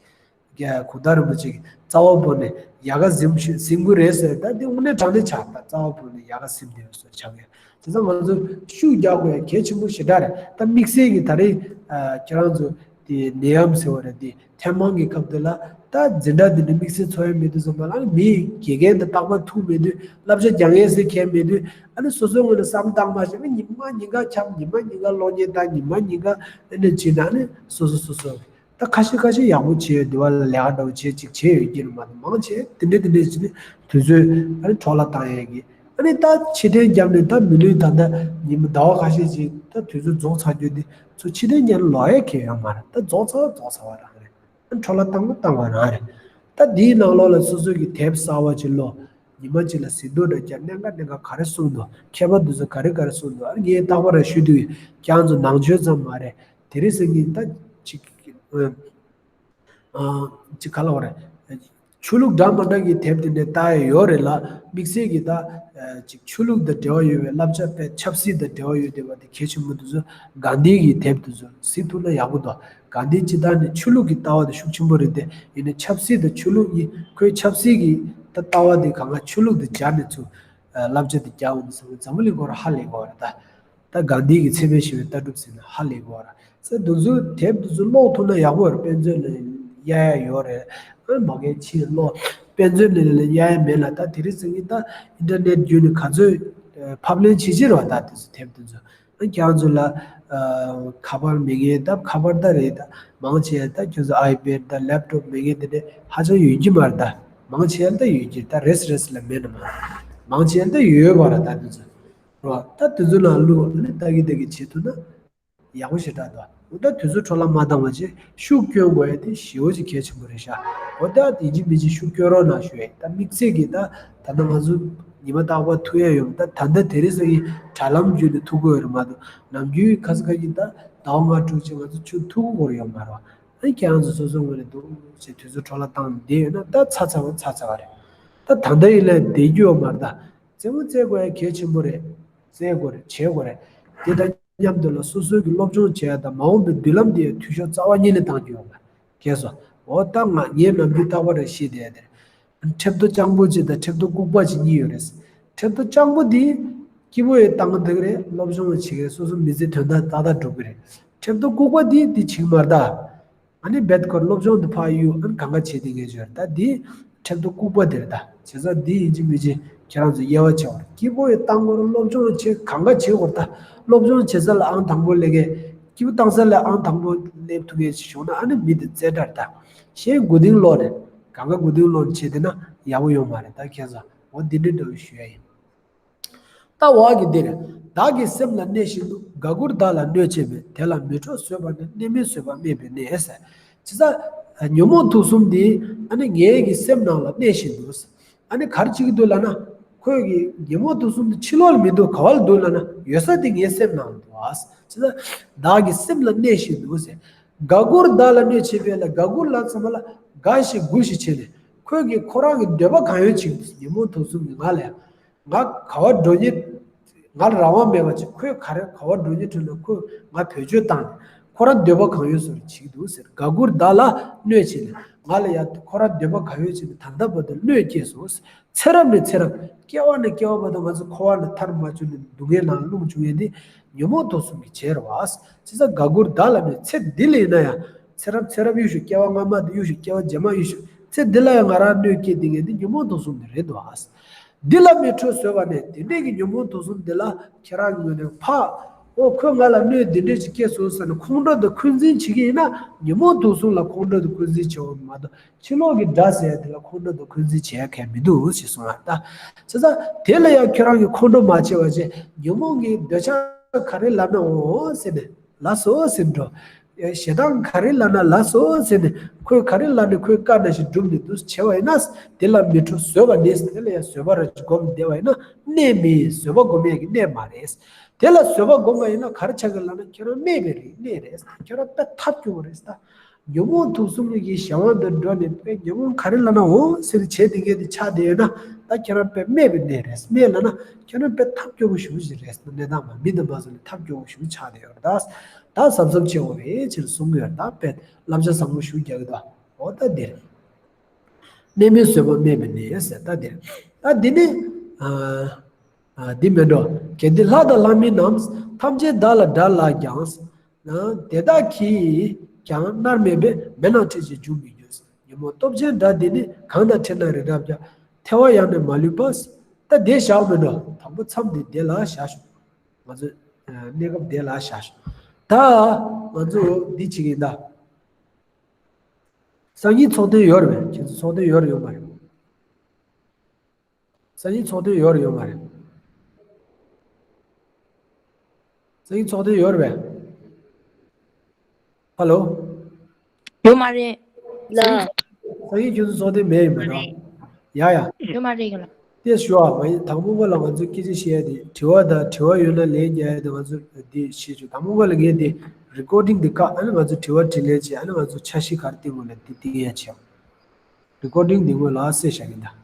གུང་ཐང་རིན་པོ་ཆེ་གིས་རྩ་བ་བོར་ནས་ཡལ་ག་ཟིན་ཞུ་ཟིན་གྱི་རེད་ཟེར། ད་འདི་དངོས་གནས་དྲང་གནས་ཆགས། ད་རྩ་བ་བོར་ནས་ཡལ་ག་ཟིན་བསྡད་པ་བཟོ་ཆགས་ཡ། དེ་ཚོ་ང་ཚོ་ཤུགས་རྒྱག་དགོས་ཡ་གལ་ཆེན་པོ་ཞེ་དྲག་རེད། ད་དམིགས་བསལ་གྱི་ད་རེས་ཨ་ཁྱེད་རང་ཚོ་དེ་ནད་ཡམས་ཟེར་བ་རེད། དེ་ཐེངས་མང་གི་སྐབས་དེ་ལ་ད་འཛིན་གྲྭ་འདི་འདྲ་དམིགས་བསལ་འཚོགས་ཡ་མེད་དུས་ཙམ་པ་ལ། ཨ་ནི་མི་དགེ་རྒན་དང་རྟག་པར་ཐུག་མེད་དུས། བསླབ་བྱ་སྦྱང་ཡས་ཟེར་མཁན་མེད་དུས། ཨ་ནི་སོ་སོའི་ངོས་ནས་བསམ་བཏང་མ་ཤེས་ན་ཉི་མ་ཉིན་གང་འཁྱམ། ཉི་མ་ཉིན་གང་གློག་བརྙན་ལྟ། ཉི་མ་ཉིན་གང་ཨ་ནི་བྱས་ན། ཨ་ནི་སོ་སོ་སོ་སོ་ད་ཁ་ཤས་ཁ་ཤས་ཡག་པོ་བྱས་ཡོད། དེ་བ་ལ་ལས་ཀ་འདྲ་བོ་བྱས་ཅིག་བྱས་ཡོད་ཀྱི་རེད་མ་གཏོགས། མང་ཆེ་དེ་འདྲས་དེ་འདྲས་བྱས་ནས་དུས་ཚོད་ཨ་ནི་འཕྲོ་བརླག་བཏང་ཡས་ཀྱི། ཨ་ནི་ད་ཕྱིར་དྲན་བརྒྱབ་ནས་ད་མི་ལུས་ད་ལྟ་ཉི་མ་ཟླ་བ་ཁ་ཤས་ཅིག་ད་དུས་ཚོད་རྫོགས་ཚར་རྒྱུ་དེ་ཚོ་ཕྱིར་དྲན་བརྒྱབ་ན་ལོག་ཡས་གང་ཡང་ཡོད་མ་རེད། ད་རྫོགས་ཚར་བ་རྫོགས་ཚར་བ་རང་རེད། ཨ་ནི་འཕྲོ་བརླག་བཏང་བ་བཏང་བ་རང་རེད། ད་འདིའི་ནང་ལོགས་ལ་སོ་སོ་གི་དེབ་གསར་བ་ཅིག་ཀློག་ཉི་མ་གཅིག་ལ་ཟིན་ཐོ་འདྲ་རྒྱག་གནད་འགག་གནད་འགག་ག་རེ་གསུངས་འདུག་མཁས་པ་འདི་ཚོ་ག་རེ་ག་རེ་གསུངས་འདུག་ཨ་ངས་རྟག་པར་ཞུ་དུས་ཁྱེད་རང་ཚོ་ནང་ཆོས་ཙམ་མ་རེད། དེ་རིང་སང་ཉིན་ད་ཅིག་ཅིག་ག་ལ་བ་རེད། ཆོས་ལུགས་འདྲ་མི་འདྲ་གི་དེབ་དེ་འདྲ་ལྟ་ཡ་ཡོད་རེད་ལ། དམིགས་བསལ་གྱི་ད་ཅིག་ཆོས་ལུགས་དང་འབྲེལ་བ་ཡོད་པའི་བསླབ་བྱ་དཔེ་ཆབ་སྲིད་དང་འབྲེལ་བ་ཡོད་བསྡད་པ་དེ་གལ་ཆེན་པོ་འདུག་ཚོ། གྷན་དྷི་གི་དེབ་དེ་ཚོ་གཟིགས་ཐུབ་ན་ཡག་པོ་འདུག་གྷན་དྷི་སྤྱི་བཏང་ནས་ཆོས་ལུགས་ཀྱི་ལྟ་བ་དེ་ཤུགས་ཆེན་པོ་རེད་དེ། ཡིན་ནའི་ཆབ་སྲིད་དང་ཆོས་ལུགས་གཉིས། ཁོའི་ཆབ་སྲིད་ཀྱི་ད་ལྟ་བ་དེ་གང་ག་ཆོས་ལུགས་དེ་སྦྱར་ནས་ཚུར་བསླབ་བྱ་དེ་རྒྱག་འོང་དུས་ཙམ་པ་འཛམ་བུ་གླིང་སྐོར་ཧ་ལས་དགོས་པ་རེད་ད། ད་གྷན་དྷི་གི་འཚེ་མེད་ཞི་བའི་ལྟ་གྲུབ་ཟེར་ན་ཧ་ལས་པ་ར། ཟེར་དུས་ཚོད་དེབ་དེ་ཚོ་ཀློག་ཐུབ་ན་ཡག་པོ་ར། དཔེ་མཛོད་ནས་གཡར་ཡ་ཡོད་རེད། ཨ་མ་གིར་ཕྱིན་ཀློག་དཔེ་མཛོད་ནས་ལ་གཡར་ཡ་མེད་ལ། ད་དེ་རིང་སང་ཉིན་ད་ཨིན་ཊར་ནེཊ་བརྒྱུད་ནས་ག་ཚོད་ཕབ་ལེན་བྱེད་ཀྱི་རེད་བ། ད་དེ་ཚོ་དེབ་དེ་ཚོ་ཨ་ཁྱེད་རང་ཚོ་ལ་ཁ་པར་མེད་མཁན། ད་ཁ་པར་ད་རེད། ད་མང་ཆེ་ད་ཁྱོད་ཚོ་ཨའི་པེཌ་ད་ལེབ་ཊོབ་མེད་མཁན་དེ་འདྲ་ཧ་ཅང་ཡོད་ཀྱི་མ་རེད། ད་མང་ཆེ་ད་ཡོད་ཀྱི། ད་རེས་རེས་ལ་མེད་ན་མ་རེད། མང་ཆེ་ད་ཡོད་པ་ར། ད་དེ་ཚོ་རོ། ད་དེ་ཚོ་ནང་བླུགས་ཨ་ནི་ལྟ་གི་ལྟ་གི་བྱེད་ཐུབ་ན་ཡག་པོ་ཞེ་དྲག་འདུག་འོ་ད་དུས་ཚོད་འཕྲོ་བརླག་མ་བཏང་བ་བྱས་ཤུགས་སྐྱོན་དགོས་ཡ་དེ་ཞེ་པོ་ཅིག་གལ་ཆེན་པོ་རེད་ཤག་འོ་ད་ཡིན་གཅིག་མིན་གཅིག་ཤུགས་སྐྱོན་རོགས་གནང་ཞུ་ཡ་ཡིན། ད་དམིགས་བསལ་གྱིས་ད་ད་ལྟ་ང་ཚོ་ཉི་མ་རྟག་པར་ཐུག་ཡ་ཡོད་མ། ད་ད་ལྟ་དེ་རིང་སང་ཉིན་དྲ་ལམ་བརྒྱུད་ནས་ཐུག་གི་ཡོད་རེད་མ་གཏོགས། ནམ་རྒྱུན་ཁ་སང་ཁ་ཉིན་ད་ཟླ་བ་ལྔ་དྲུག་ཅིག་ང་ཚོ་ཆུ་ཐུག་གི་ཡོད་མ་རེད་བ། ཨ་ཁྱེད་རང་ཚོ་སོ་སོ་ངོས་ནས་འདུག་ཅེས་དུས་ཚོད་འཕྲོ་བརླག་བཏང་བསྡད་ཡོད་ན་ད་ཚར་ཚར་བ་ཚར་ཚར་བ་རེད། ད་ད་ལྟ་ཡིན་ལས་བསྡད་རྒྱུ་ཡོད་མ་རེད། ད་རྩེད་མོ་རྩེ་དགོས་ཡ་གལ་ཆེན་པོ་རེད། རྩེ་དགོས་རེད། བྱེད་དགོས་རེད། དེ་དང་མཉམ་དུ་ལ་སོ་སོའི་གི་སློབ་སྦྱོང་བྱེད་ཡ་དང་མ་འོངས་པའི་མདུན་ལམ་དེ་ཡ་འཐུས་ཤོར་རྩ་བ་ཉིད་ནས་བཏང་རྒྱུ་ཡོད་མ་རེད། ཁྱེད་ཚོ། འོ་ད་ང་ངའི་ནམ་རྒྱུན་རྟག་པར་བཤད་བསྡད་ཡ་དེ་རེད། ཁྲབ་ཏོ་སྤྱང་པོ་གཅིག་དང་ཁྲབ་ཏོ་ལྐུགས་པ་གཅིག་གཉིས་ཡོད་རེད། ཁྲབ་ཏོ་སྤྱང་པོ་འདི་སྐྱིད་པོ་ཡོད་བཏང་གི་འདུག་རེད། སློབ་སྦྱོང་བྱེད་ཀྱི་རེད། སོ་སོ་མི་ཚེ་དོན་དག་ཏག་ཏག་འགྲོ་གི་རེད། ཁྲབ་ཏོ་ལྐུགས་པ་འདི་འདི་བྱེད་ཀྱི་མ་རེད་ད། ཨ་ནི་རྦད་ཁོ་སློབ་སྦྱོང་འདི་ཕར་གཡུག་ཨ་ནི་གང་ག་བྱེད་དེ་ངས་བརྗོད་རེད། ད་འདི་ཁྲབ་ཏོ་ལྐུགས་པ་འདི་རེད་ད། བྱས་ཙང་འདི་ཡིན་གཅིག་མིན་གཅིག་ཁྱེད་རང་ཚོ་དབྱེ་བ་ཕྱེ་བར། སྐྱིད་པོ་ཡོད་བཏང་དགོས་རེད། སློབ་སྦྱོང་བྱེད་གང་ག་བྱེད་དགོས་རེད་ད། སློབ་སྦྱོང་བྱེད་ས་ལ་ཨང་དང་པོ་སླེབས་མཁན། སྐྱིད་པོ་བཏང་ས་ལ་ཨང་དང་པོ་སླེབས་ཐུབ་མཁན་ཞིག་བྱུང་ན་ཨ་ནི་མི་འདི་རྩེ་གྲ་རེད་ད། གཞན་མགོ་རྟིང་སློག་ནས་གང་ག་མགོ་རྟིང་སློག་ནས་བྱས་བསྡད་ན་ཡག་པོ་ཡོང་མ་རེད་ད། ཁྱེད་ཚོ་འོ་འདི་འདྲའི་འདྲ་བོ་ཞུ་ཡ་ཡིན། ལྟ་བ་གི་འདིར། བདག་གི་སེམས་ལ་གནས་བཞིན་དུ། དགའ་མགུར་བདག་ལ་གནོད་བྱེད་པས། དེ་ལ་མི་ཁྲོ་བཟོད་པ་ནི། གནས་མིན་བཟོད་པ་སྨད་པའི་གནས་ཟེར། བྱས་ཙང་ཉོན་མོངས་དུག་གསུམ་འདི་ཨ་ནི་ངའི་གི་སེམས་ནང་ལ་གནས་བཞིན་དུ། ཨ་ནི་ག་རེ་བྱེད་ཀྱི་འདུག་ལབ་ན། ཁོས་གི་ཉོན་མོངས་དུག་གསུམ་འདི་ཕྱི་ལོགས་ལ་མི་འདུག་ག་བ་ལ་འདུག་ལབ་ན་ཡོད་ས་དེ་ངའི་སེམས་ནང་ལ་འདུག་ཨ། བྱས་ཙང་བདག་གི་སེམས་ལ་གནས་བཞིན་དུ་ཟེར། དགའ་མགུར་བདག་ལ་གནོད་བྱེད་པས་ལ། དགའ་མགུར་ལབ་ཙམ་པ་ལ་དགའ་ཞིང་མགུ་ཞིང་བྱས་ནས་ཁོས་གི་ཁོ་རང་གི་འདོད་པ་གང་ཡོད་བྱེད་ཀྱི་འདུག་ཉོན་མོངས་དུག་གསུམ་གི་ང་ལ་ཡང་། ང་ག་བ་འགྲོ་ཉེན། ང་ལ་རང་དབང་མེད་པ་ཅིག་ཁོས་ག་རེ་ག་བ་འགྲོ་ཉེན་ཁྲོད་ན་ཁོས་ང་བེད་སྤྱོད་བཏང་ནས་ཁོ་རང་འདོད་པ་གང་ཡོད་བཟོ་རེ་བྱེད་ཀྱི་འདུག་ཟེར། དགའ་མགུར་བདག་ལ་གནོད་བྱས་ནས་ང་ལ་ཡ་ཁོ་རང་འདོད་པ་གང་ཡོད་བྱས་ནས་ད་ལྟ་བར་དུ་གནོད་སྐྱེལ་སོང་། ཚེ་རབས་ནས་ཚེ་རབས་སྐྱེ་བ་ནས་སྐྱེ་བ་བར་དུ་ང་ཚོ་འཁོར་བ་ནས་ཐར་མ་བཅུག་ནས་སྡུག་བསྔལ་ནང་ལྷུང་བཅུག་ཡས་འདི་ཉོན་མོངས་དུག་གསུམ་གྱིས་བྱས་རེད་བ། བྱས་ཙང་དགའ་མགུར་བདག་ལ་གནོད། ཚེ་འདི་ལ་ཡིན་ན་ཡང་ཚེ་རབས་ཚེ་རབས་གཡུག་ཞོག་སྐྱེ་བ་སྔ་མ་དེ་གཡུག་ཞོག་སྐྱེ་བ་རྗེས་མ་གཡུག་ཞོག་ཚེ་འདི་ལ་ཡང་ང་རང་གནོད་སྐྱེལ་བསྡད་མཁན་འདི་ཉོན་མོངས་དུག་གསུམ་འདི་རེད་དོ། འདི་ལ་མི་ཁྲོ་བཟོད་པ་ནི། དེ་འདྲས་ཀྱི་ཉོན་མོངས་དུག་གསུམ་འདི་ལ་ཁྱེད་རང་ངོས་ནས་ཕར། ཨོ་ཁོས་ང་ལ་གནོད་འདི་འདྲས་ཅིག་སྐྱེལ་སོང་ཟེར་ནས་ཁོང་ཁྲོ་དང་འཁོན་འཛིན་བྱེད་ཀྱི་ཡིན་ན་ཉོན་མོངས་དུག་གསུམ་ལ་ཁོང་ཁྲོ་དང་འཁོན་འཛིན་བྱེད་འོས་མ་གཏོགས་ཕྱི་ལོགས་ཀྱི་དགྲ་ཟེར་ཡ་དེ་ལ་ཁོང་ཁྲོ་དང་འཁོན་འཛིན་བྱེད་ཡ་གང་ཡང་མི་འདུག་ཞེས་གསུངས་པ་རེད་ད། བྱས་ཙང་དེ་ལ་ཡང་ཁྱེད་རང་གིས་ཁོང་ཁྲོ་མ་བྱེད་པ་བྱས། ཉོན་མོངས་ཀྱི་འདོད་ཆགས་ག་རེ་ལབ་ན་འོ་ཟེར་ནས་ལགས་སོ་ཟེར་འགྲོ། ཞེ་སྡང་ག་རེ་ལབ་ན་ལགས་སོ་ཟེར་ནས་ཁོས་ག་རེ་ལབ་ནས་ཁོས་བཀའ་ནང་བཞིན་སྒྲུབ་ནས་འདུག་བྱས་པ་ཡིན་ན། དེ་ལ་མི་ཁྲོ་བཟོད་པ་ནི། དེ་ལ་ཡང་བཟོད་པ་ར་ཅིག་སྒོམ་བསྡད་པ་ཡིན་ན་གནས་མིན་བཟོད་པ་སྒོམ་ཡས་ཀྱི་གནས་མ་རེད། དེ་ལ་བཟོད་པ་སྒོམ་པ་ཡིན་ན་ག་རེ་ཆགས་ཀྱི་ལབ་ན་ཁྱེད་རང་སྨད་པའི་རིགས་གནས་རེད། ཁྱེད་རང་དཔེ་ཐབས་སྐྱོ་བོ་རེད་ད། ཉོན་མོངས་དུག་གསུམ་གྱི་གཞན་དབང་དུ་འགྲོ་ནས་དཔེ་ཉོན་མོངས་ག་རེ་ལབ་ན་འོང་ཟེར་བྱས་དེ་གས་དེ་ཆགས་བསྡད་ཡོད་ན་ད་ཁྱེད་རང་དཔེ་སྨད་པའི་གནས་རེད། སྨད་ལབ་ན་ཁྱེད་རང་དཔེ་ཐབས་སྐྱོ་བོ་ཞེ་པོ་ཅིག་རེད། གནས་སྟངས་མ་མི་དང་མ་སོང་ནས་ཐབས་སྐྱོ་བོ་ཞེ་པོ་ཆགས་བསྡད་ཡོད་རེད་ད། ད་གཟབ་གཟབ་བྱེད་དགོས་རེད་ཅེས་གསུང་གི་ཡོད་རེད་ད། དཔེ་བསླབ་བྱ་བཟང་པོ་ཞེ་པོ་རྒྱག་གི་འདུག་འོ་ད་འདིར། གནས་མིན་བཟོད་པ་སྨད་པའི་གནས་ཟེར་ད་འདིར། ད་འདི་ནི། ཨ། ཨ། འདི་མིན་འགྲོ། གལ་ཏེ་ལྷ་དང་ལྷ་མིན་རྣམས། ཐམས་ཅད་བདག་ལ་དགྲར་ལགས་ཀྱང་། དེ་དག་གིས་ཀྱང་མནར་མེད་པས། མེ་ནང་ཁྲིད་ཅིང་འཇུག་མི་འགྱུར། ཉོན་མོངས་སྟོབས་ཆེན་དགྲ་འདི་ནི། གང་དང་འཕྲད་ན་རི་རབ་ཀྱང་། ཐལ་བ་ཡང་ནི་མ་ལུས་པ། ད་དེ་བཞག་མིན་འགྲོ། དང་པོ་མཚམས་འདི་དེ་ལ་བཞག་ཞོག་ང་ཚོ་གནས་སྐབས་དེ་ལ་བཞག་ཞོག་ད་ང་ཚོ་འདི་བྱེད་ཀྱི་ཡིན་ད། སང་ཉིན་ཚོགས་ཐེངས་ཡོད་རེད་པས། ཁྱེད་ཚོ་ཚོགས་ཐེངས་ཡོད་རེད་ཡོད་མ་རེད། སང་ཉིན་ཚོགས་ཐེངས་ཡོད་རེད་ཡོད་མ་རེད། སང་ཉིན་ཚོགས་ཐེངས་ཡོད་རེད་པས། ཧ་ལོ། ཡོད་མ་རེད། ལ། སང་ཉིན་ཁྱེད་ཚོ་ཚོགས་ཐེངས་མེད་ཡོད་མ་རེད། ཡ་ཡ། ཡོད་མ་རེད་ལ། དེ་ཞུ་བ་མ་ཡིན། དང་པོ་པ་ལ་ང་ཚོ་སྐད་ཆ་བཤད་ཡ་དེ་དྲི་བ་དང་དྲི་བ་ཡོད་ན་ལན་རྒྱག་ཡ་དེ་ང་ཚོ་དེ་བཤད་ཆོག་དང་པོ་པ་ལ་ངས་དེ་རི་ཀོར་ཌིང་དེ་བཀག་ཨ་ནི་ང་ཚོ་དྲི་བ་དྲིས་ལན་བྱེད། ཨ་ནི་ང་ཚོ་འཆར་གཞི་ག་རེ་བཏིང་དགོས་ལ་དེ་བཏིང་ཡ་བྱེད། རི་ཀོར་ཌིང་དེ་སྔོན་ལ་བསད་བཞག་གི་འདུག